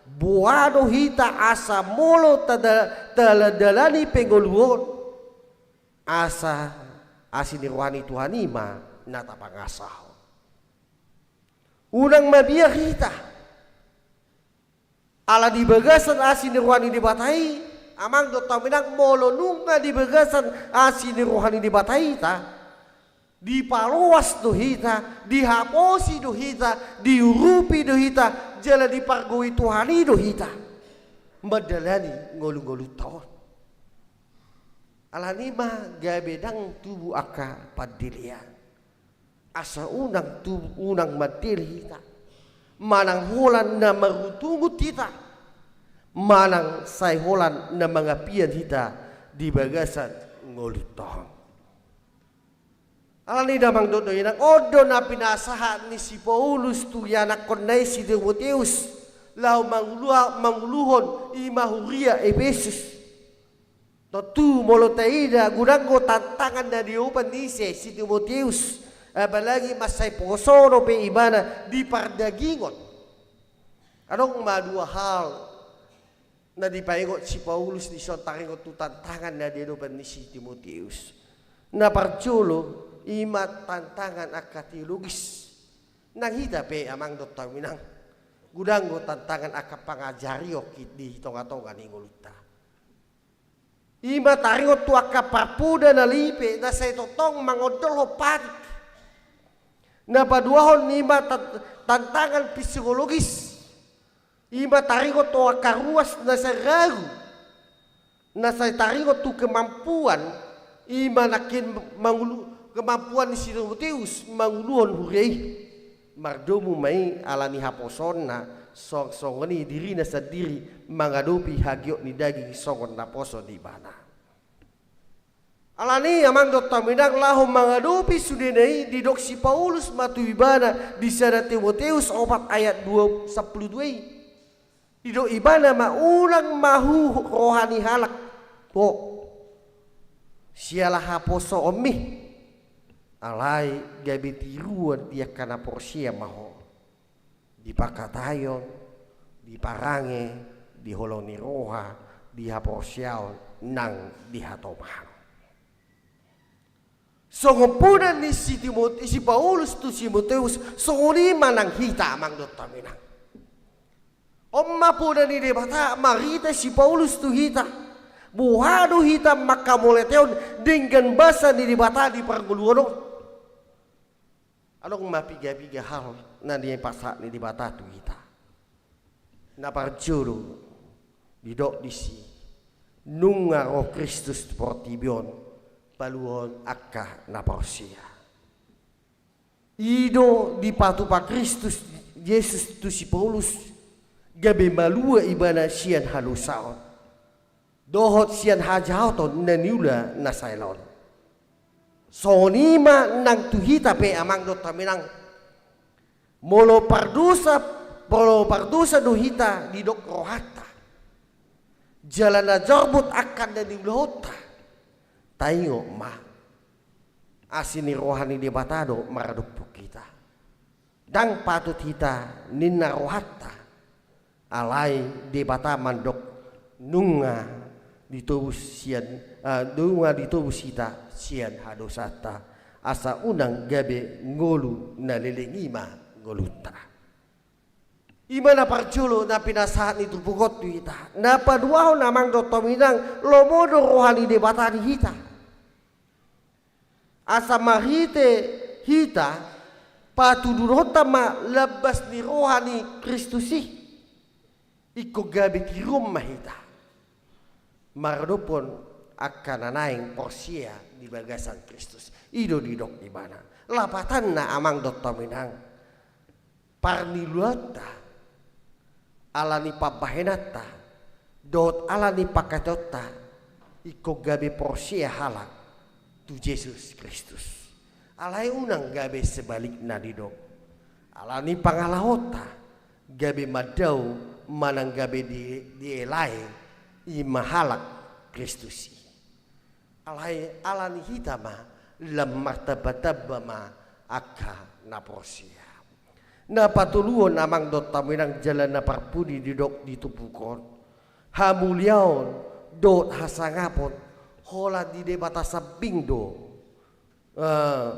Boha do hita asa molo tada-, tadalani pe ngolu on, asa asi ni roha ni Tuhan i ma na tapangasahon. Unang mabiar hita. Ala di bagasan asi ni roha ni Debata i, amang dohot haminang, molo nunga di bagasan asi ni roha ni Debata i hita, dipaloas do hita, dihaposi do hita, diurupi do hita, jala dipargogoi Tuhan i do hita mandalani ngolu-ngolunta on. Alani i ma gabe ndang tubu angka pandelean. Asa unang tu-, unang mandele hita. Manang holan na marungutungut hita. Manang sai holan na mangapian hita di bagasan ngolunta on. Alani i damang dohot dainang, on do na pinasahat ni si Paulus tu ianakkonna i si Timoteus, laho mangulua-, manguluhon i ma huria Epesus. Tontu molo taida, godang do tantangan na diopan ni ise si Timoteus, apalagi mansai poso dope ibana di pardagingon. Adong ma dua hal na dipaingot si Paulus dison taringot tu tantangan na diadopan ni si Timoteus. Na parjolo, i ma tantangan angka teologis. Nang hita pe, amang dohot haminang, godang do tantangan angka pangajarion di tonga-tonga ni ngolunta. I ma taringot tu angka parpoda na lipe, na sai tongtong mangondolhon patik. Na paduahon, i ma tan-, tantangan psikologis. I ma taringot tu angka ruas na sai ragu. Na sai taringot tu kemampuan, i ma nangkin mangulu-, kemampuan ni si Timoteus manguluhon huria i. Mardomu ma i ala ni haposoonna, song-, songon i dirina sandiri mangadopi hagiot ni daging songon naposo ni ibana. Alani i, amang dohot haminang, laho mangadopi sudena i, didok si Paulus ma tu ibana di sada Timoteus opat ayat dua, sampulu dua i. Didok ibana ma, unang mahu roha ni halak ho siala haposoonmi, alai gabe tiruan di angka na porsea ma ho. Di pangkataion, di parange, di holong ni roha, di haporseaon nang di hatomaon. Songon poda ni si Timot-, si Paulus tu si Timoteus, songon i ma nang hita, amang dohot haminang. On ma poda ni Debata marhite si Paulus tu hita. Boha do hita mangkamauliateon denggan basa ni Debata di parngoluon on. Adong ma piga-piga hal na nipasahat ni Debata tu hita. Na parjolo, didok disi, nunga ro Kristus tu portibi on paluahon angka na porsea. I do dipatupa Kristus Jesus tu si Paulus, gabe malua ibana sian hadosaon dohot sian hajahaton na niula na sael on. Songon i ma nang tu hita pe, amang dohot haminang. Molo pardosa, molo pardosa do hita didok rohanta, jala na jorbut angka na niulahonta, taingot ma, asi ni roha ni Debata do maradophon hita. Ndang patut hita ninna rohanta, alai Debata mandok, nunga ditobus sian, ah, nunga ditobus hita sian hadosanta, asa unang gabe ngolu na leleng i ma ngolunta. I ma na parjolo na pinasahat ni turpuk on tu hita. Na paduahon, amang dohot hamu inang, lomo do roha ni Debata di hita. Asa marhite hita, patuduhonta ma lambas ni roha ni Kristus i. Ingkon gabe tiruon ma hita maradophon angka na naeng porsea di bagasan Kristus. I do didok ibana. Lapatanna, amang dohot hamu inang, parniulaonta, ala ni pambahenanta dohot ala ni pangkataionta, ingkon gabe porsea halak tu Jesus Kristus. Alai unang gabe sebalikna didok. Ala ni pangalahonta gabe mandao manang gabe di, dielai, i ma halak Kristus i. Alai ala ni hita ma lam martambatamba ma angka na porsea. Na patoluhon, amang dohot hamu inang, jala na parpudi didok di turpuk on, hamuliaon dohot hasangapon holan di Debata sambing do. Eh,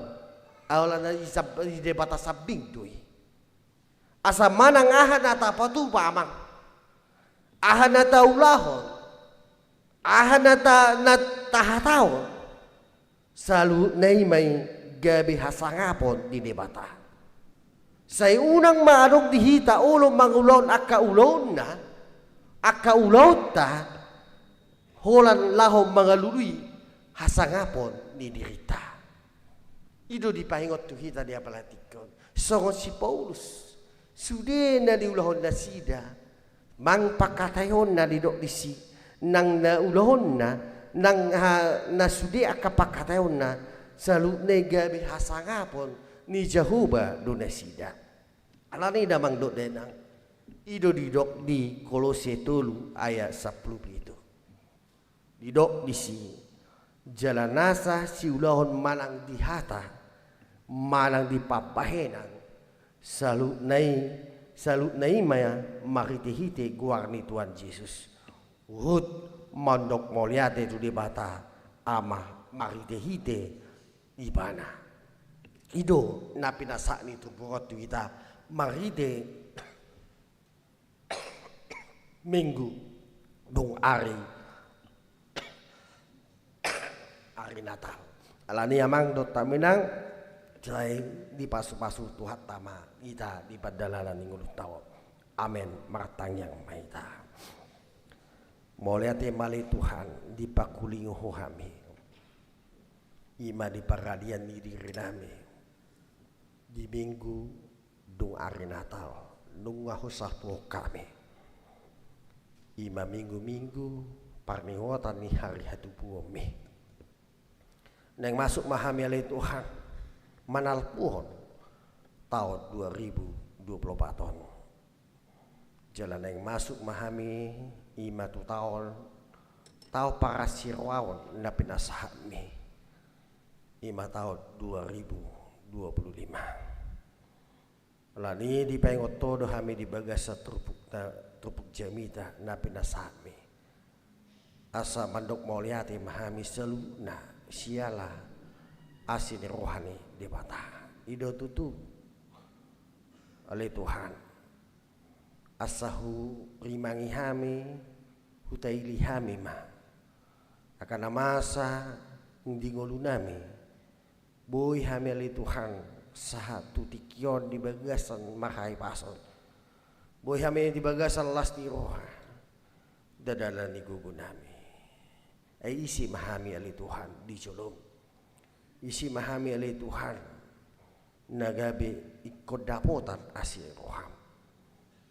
holan di sab-, di Debata sambing do i. Asa manang aha na tapatupa, amang, aha na taulahon, aha na ta-, na tahatahon, saluhutna i ma i gabe hasangapon di Debata. Sai unang ma adong di hita olo mangulahon angka ulaonna, angka ulaonta, holan laho mangalului hasangapon ni dirinta. I do dipaingot tu hita di apala tingki on. Songon si Paulus, sude na niulahon nasida, nang pangkataionna didok disi, nang na ulahonna, nang ha-, na sude angka pangkataionna, saluhutna i gabe hasangapon ni Jahowa do nasida. Alani i, damang dohot dainang, i do didok di Kolose tolu ayat sampulu pitu. Didok disi, jala nasa siulahon manang di hata, manang di pambahenan, saluhutna i, saluhutna i ma marhitehite goar ni Tuhan Jesus. Huhut mandok mauliate tu Debata Ama marhitehite Ibana. I do na pinasahat ni turpuk on tu hita marhite Minggu dung ari, ari Natal. Alani i, amang dohot hamu inang, sai dipasupasu Tuhanta ma hita di pardalanan ni ngolunta on. Amen. Martangiang ma hita. Mauliate ma ale Tuhan, dipangkulingi Ho hami. I ma di paradian ni dirinami di Minggu dung ari Natal, nunga Ho salpuhon hami. I ma minggu-minggu parningotan ni hari hatubuonmi. Naeng masuk ma hami ale Tuhan manalpuhon taon dua ribu dua puluh empat on. Jala naeng masuk ma hami i ma tu taon, taon parasiroaon na pinasahatmi, i ma taon dua ribu dua puluh lima. Alani i dipaingot Ho do hami di bagasan turpuk na, turpuk jamita na pinasahatmi. Asa mandok mauliate ma hami saluhutna siala asi ni roha ni Debata. I do tutu ale Tuhan, asa hurimangi hami, hutaili hami ma angka na masa di ngolunami. Boi hami ale Tuhan sahat tu tingki on di bagasan marhahipason. Boi hami di bagasan las ni roha, ndada ala ni gogonami. Ai ise ma hami ale Tuhan di jolom? Ise ma hami ale Tuhan na gabe ingkon dapotan asi ni roham?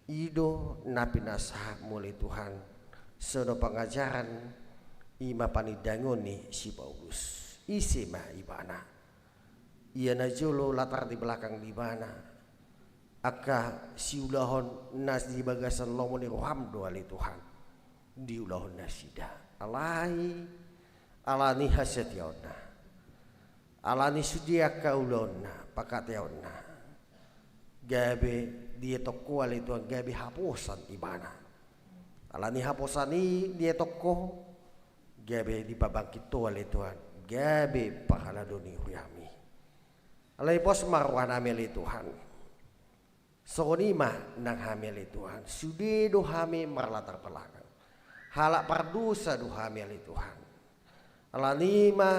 I do na pinasahatmu ale Tuhan, songon pangajaran i ma panindangion ni si Paulus. Ise ma ibana? Ia najolo latar di belakang di ibana, angka siulahon na di bagasan lomo ni roham do ale Tuhan diulahon nasida. Alai ala ni hasatiaonna, ala ni sude angka ulaonna, pangkataionna, gabe dietong Ho ale Tuhan, gabe haposan ibana. Ala ni haposan i dietong Ho, gabe dipabangkit Ho ale Tuhan, gabe parhalado ni huriaM i. Alai pos ma rohanami ale Tuhan. Songon i ma nang hami ale Tuhan, sude do hami marlatar belakang, halak pardosa do hami ale Tuhan. Alani i ma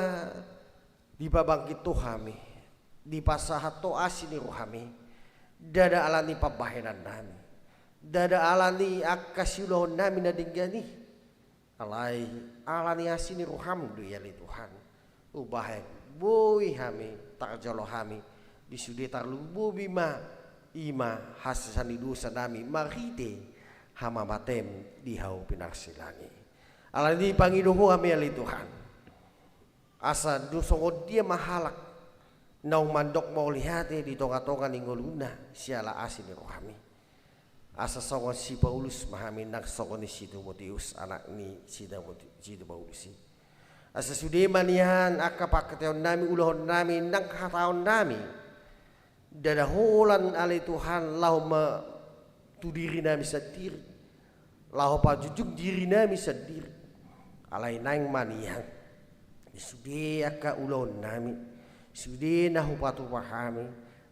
dipabangkit Ho hami, dipasahat Ho asi ni rohaM i, ndada alani pambahenannami, ndada alani angka siulahonnami na denggan i, alai alani asi ni rohaM do i ale Tuhan, umbahen boi hami tarjalo hami di sude, tarlumobi ma i ma hasesaan ni dosanami marhite hamamataM di hau pinarsilang i. Alani i pangido Ho hami ale Tuhan, asa dung songon dia ma halak naung mandok mauliate di tongatonga ni ngoluna siala asi ni rohaM i, asa songon si Paulus ma hami nang songon i si Timoteus, anak ni si Timot-, si Paulus i. Asa sude ma nian angka pangkataionnami, ulahonnami nang hataonnami, ndada holan ale Tuhan laho ma tu dirinami sandiri, laho pajujung dirinami sandiri. Alai naeng ma nian di sude angka ulahonnami, sude na hupatupa hami,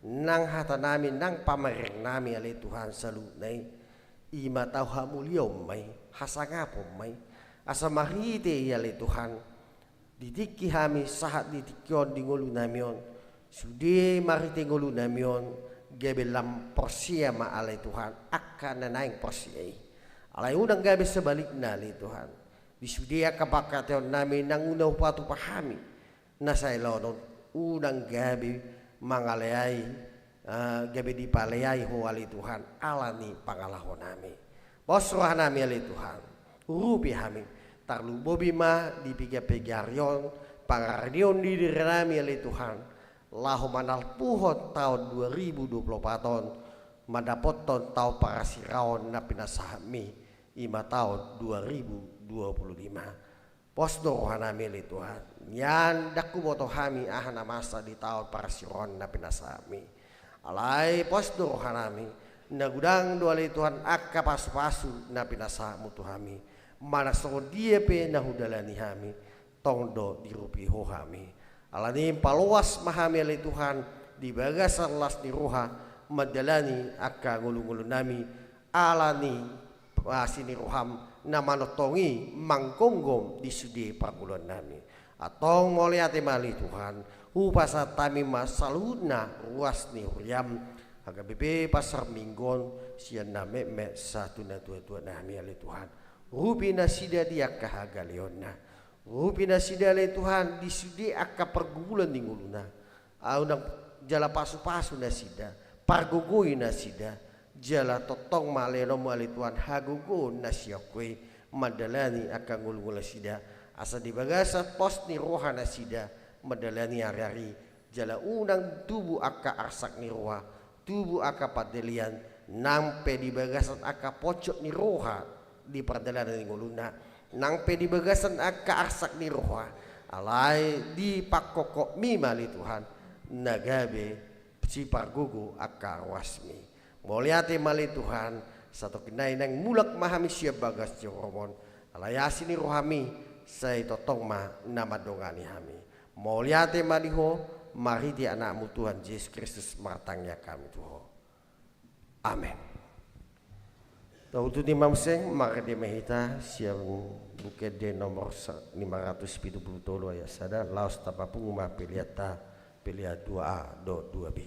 nang hatanami nang pamerengnami ale Tuhan saluhutna i, i ma tau hamuliaon ma i, hasangapon ma i. Asa marhite i ale Tuhan, di tingki hami sahat di tingki on di ngolunami on, sude marhite ngolunami on gabe lam porsea ma ale Tuhan angka na naeng porsea i. Alai unang gabe sebalikna ale Tuhan, di sude angka pangkataionnami nang na hupatupa hami na sai laon on, unang gabe mangaleai, eh, gabe dipaleai Ho ale Tuhan alani pangalahonami. Pos rohanami ale Tuhan, urupi hami, tarlumobi ma di piga-piga ari on, pangaradeon ni dirinami ale Tuhan, laho manalpuhon taon dua ribu dua puluh opat on, mandapothon taon parasiraon na pinasahatMi, i ma taon dua ribu dua puluh lima. Pos do rohanami ale Tuhan, nian ndang huboto hami aha na masa di taon parasiraon na pinasahatMi. Alai pos do rohanami, na godang do ale Tuhan angka pasupasu na pinasahatMu tu hami. Manang songon dia pe na hudalani hami, tong do diurupi Ho hami. Alani i paloas ma hami ale Tuhan di bagasan las ni roha mandalani angka ngolungolunami, alani asi ni rohaM na manongtong i manggomgom di sude parngoluannami. Antong mauliate ma ale Tuhan, hupasahat hami ma saluhutna ruas ni huriaM, H K B P Pasar Minggu on, sian na metmet sahat tu na tuatuanami ale Tuhan. Urupi nasida di angka hagaleonna. Urupi nasida ale Tuhan di sude angka pargumulan ni ngoluna. Unang jala pasupasu nasida, pargogoi nasida, jala tongtong ma lehononMu ale Tuhan hagogoon na sian Ho i mandalani angka ngolungolu nasida, asa di bagasan pos ni roha nasida mandalani ariari, jala unang tubu angka arsak ni roha, tubu angka pandelean, nang pe di bagasan angka pojok ni roha di pardalanan ni ngoluna, nang pe di bagasan angka arsak ni roha, alai di pangkongkotMi ma ale Tuhan, na gabe sipargogo angka ruasMi. Mauliate ma ale Tuhan, satongkin nai naeng mulak ma hami sian bagas joroMon, alai asi ni rohaMi sai tongtong ma na mandongani hami. Mauliate ma di Ho, marhite AnakMu Tuhan Jesus Kristus martangiang hami tu Ho. Amen. Tahuti ma muse, marende ma hita sian Buku Ende nomor sa-, lima ratus pitu pulu tolu ayat sada, laos tapapungu ma peleanta, pelean dua A dohot dua B.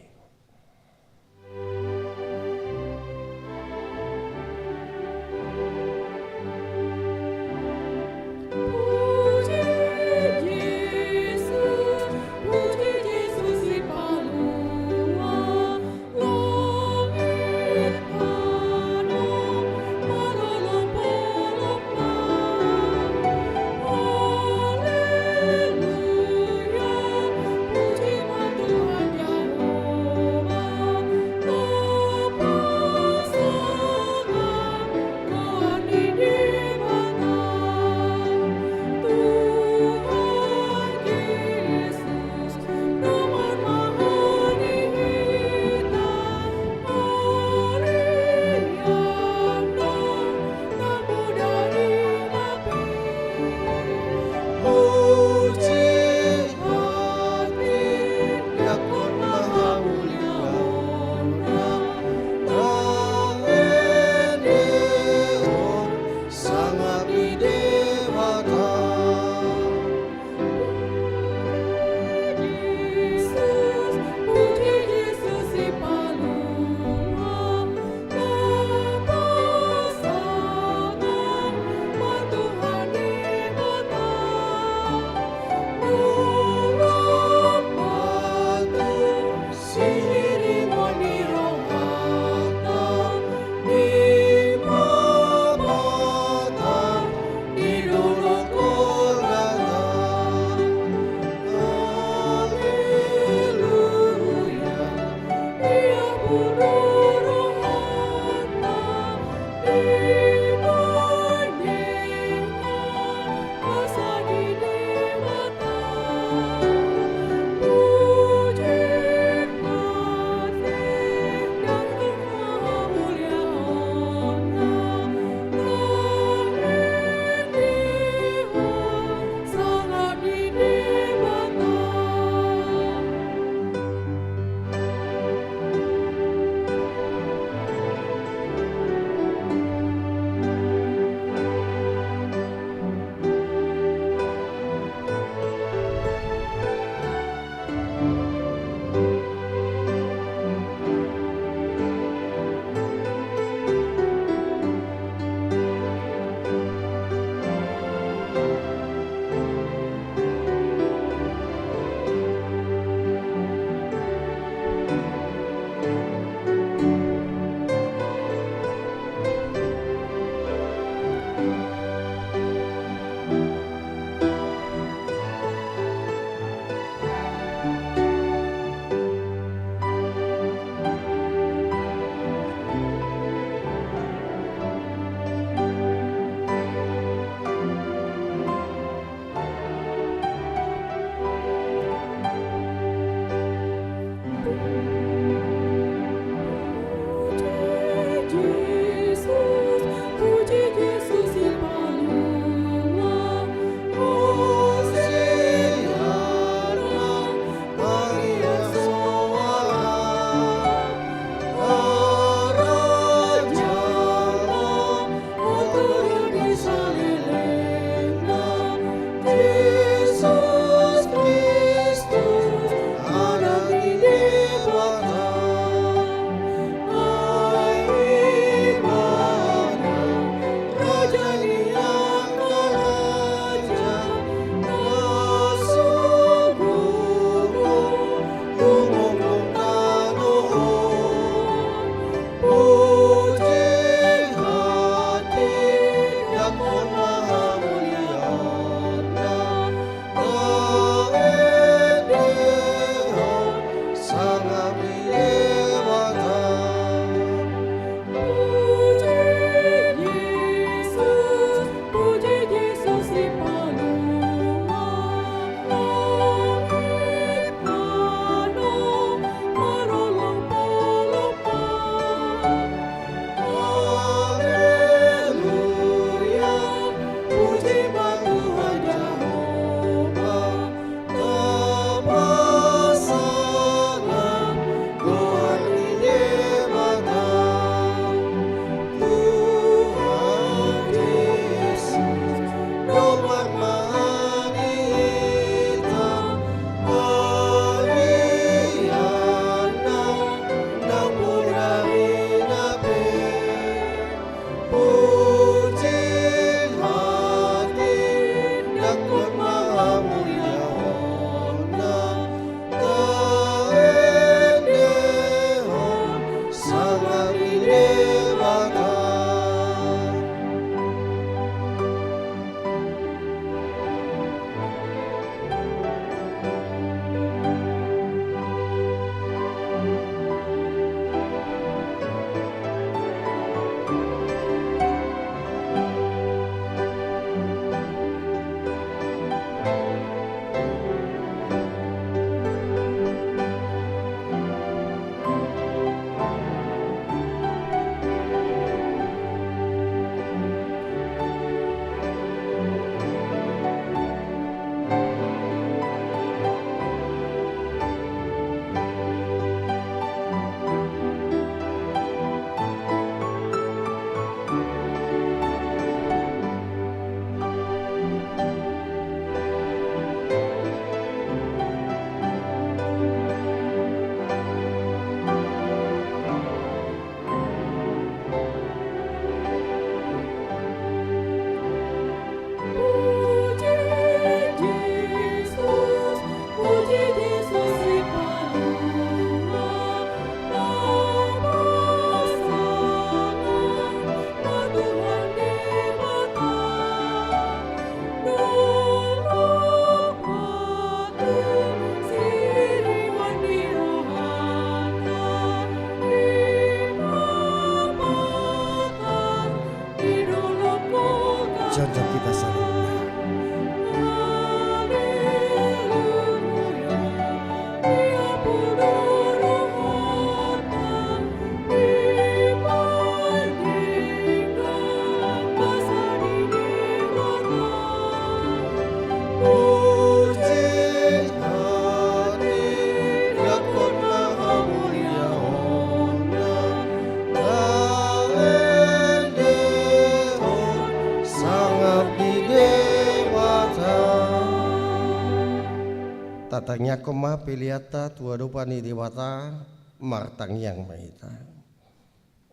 Tangiangkon ma peleanta tu adopan ni Debata. Martangiang ma hita.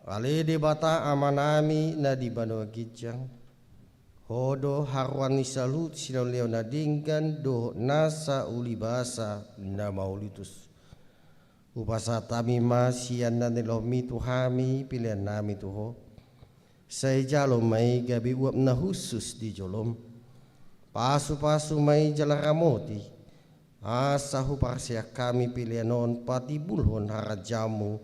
Ale Debata Amanami na di banua ginjang, Ho do haroroan ni saluhut silehonlehon na denggan dohot nasa ulibasa na mauliutus. Hupasahat hami ma sian na nilehonMi tu hami peleannami tu Ho. Sai jalo ma i gabe uap na hushus di jolom. Pasupasu ma i jala ramoti, asa huparseak hami pelean on patimbulhon harajaonMu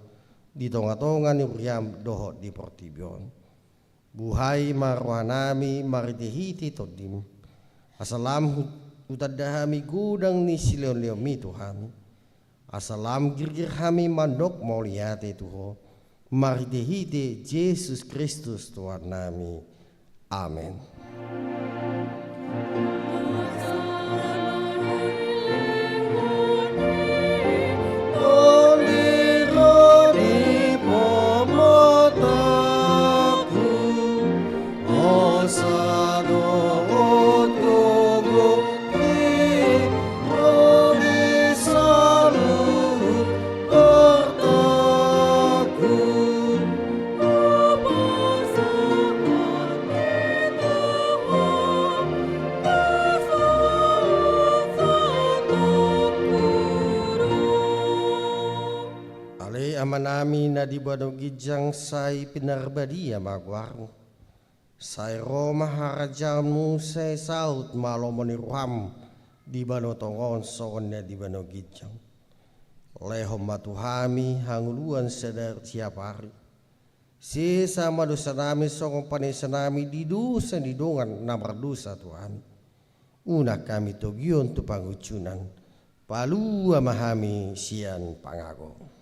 di tongatonga ni huriaM dohot di portibi on. Buhai ma rohanami marhitehite TondiM, asa lam hu-, hutanda hami godang ni silehonlehonMi tu hami, asa lam girgir hami mandok mauliate tu Ho, marhitehite Jesus Kristus Tuhannami. Amen. Ale Amanami na di banua ginjang, sai pinarbadia ma goarMu. Sai ro ma harajaonMu, sai saut ma lomo ni rohaM di banua tonga on songon na di banua ginjang. Lehon ma tu hami hangoluan sadari siapari. Sesa ma dosanami songon panesanami di dosa ni dongan na mardosa tu hami. Unang hami togihon tu pangunjunan. Palua ma hami sian pangago.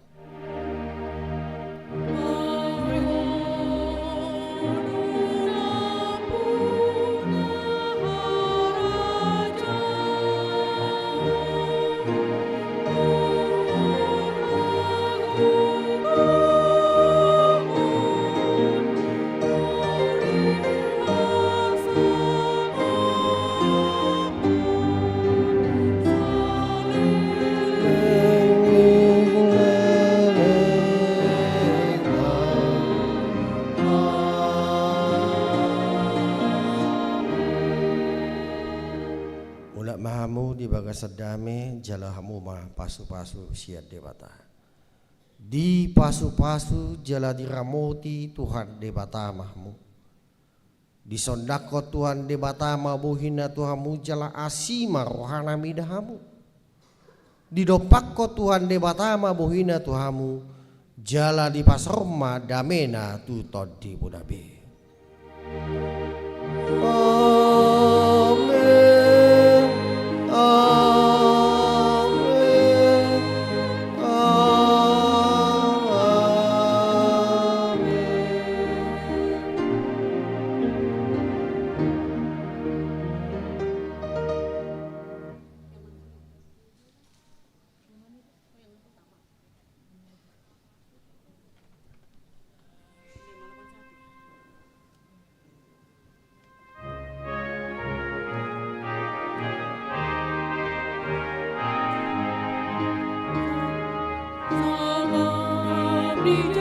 Mulak ma hamu di bagasan dame, jalo hamu ma pasupasu sian Debata. Dipasupasu jala diramoti Tuhan Debata ma hamu. Disondangkon Tuhan Debata ma bohina tu hamu jala asi ma rohana mida hamu. Didompakkon Tuhan Debata ma bohina tu hamu, jala dipasaor ma damena tu tondimuna be. Amen. Amen. Amen.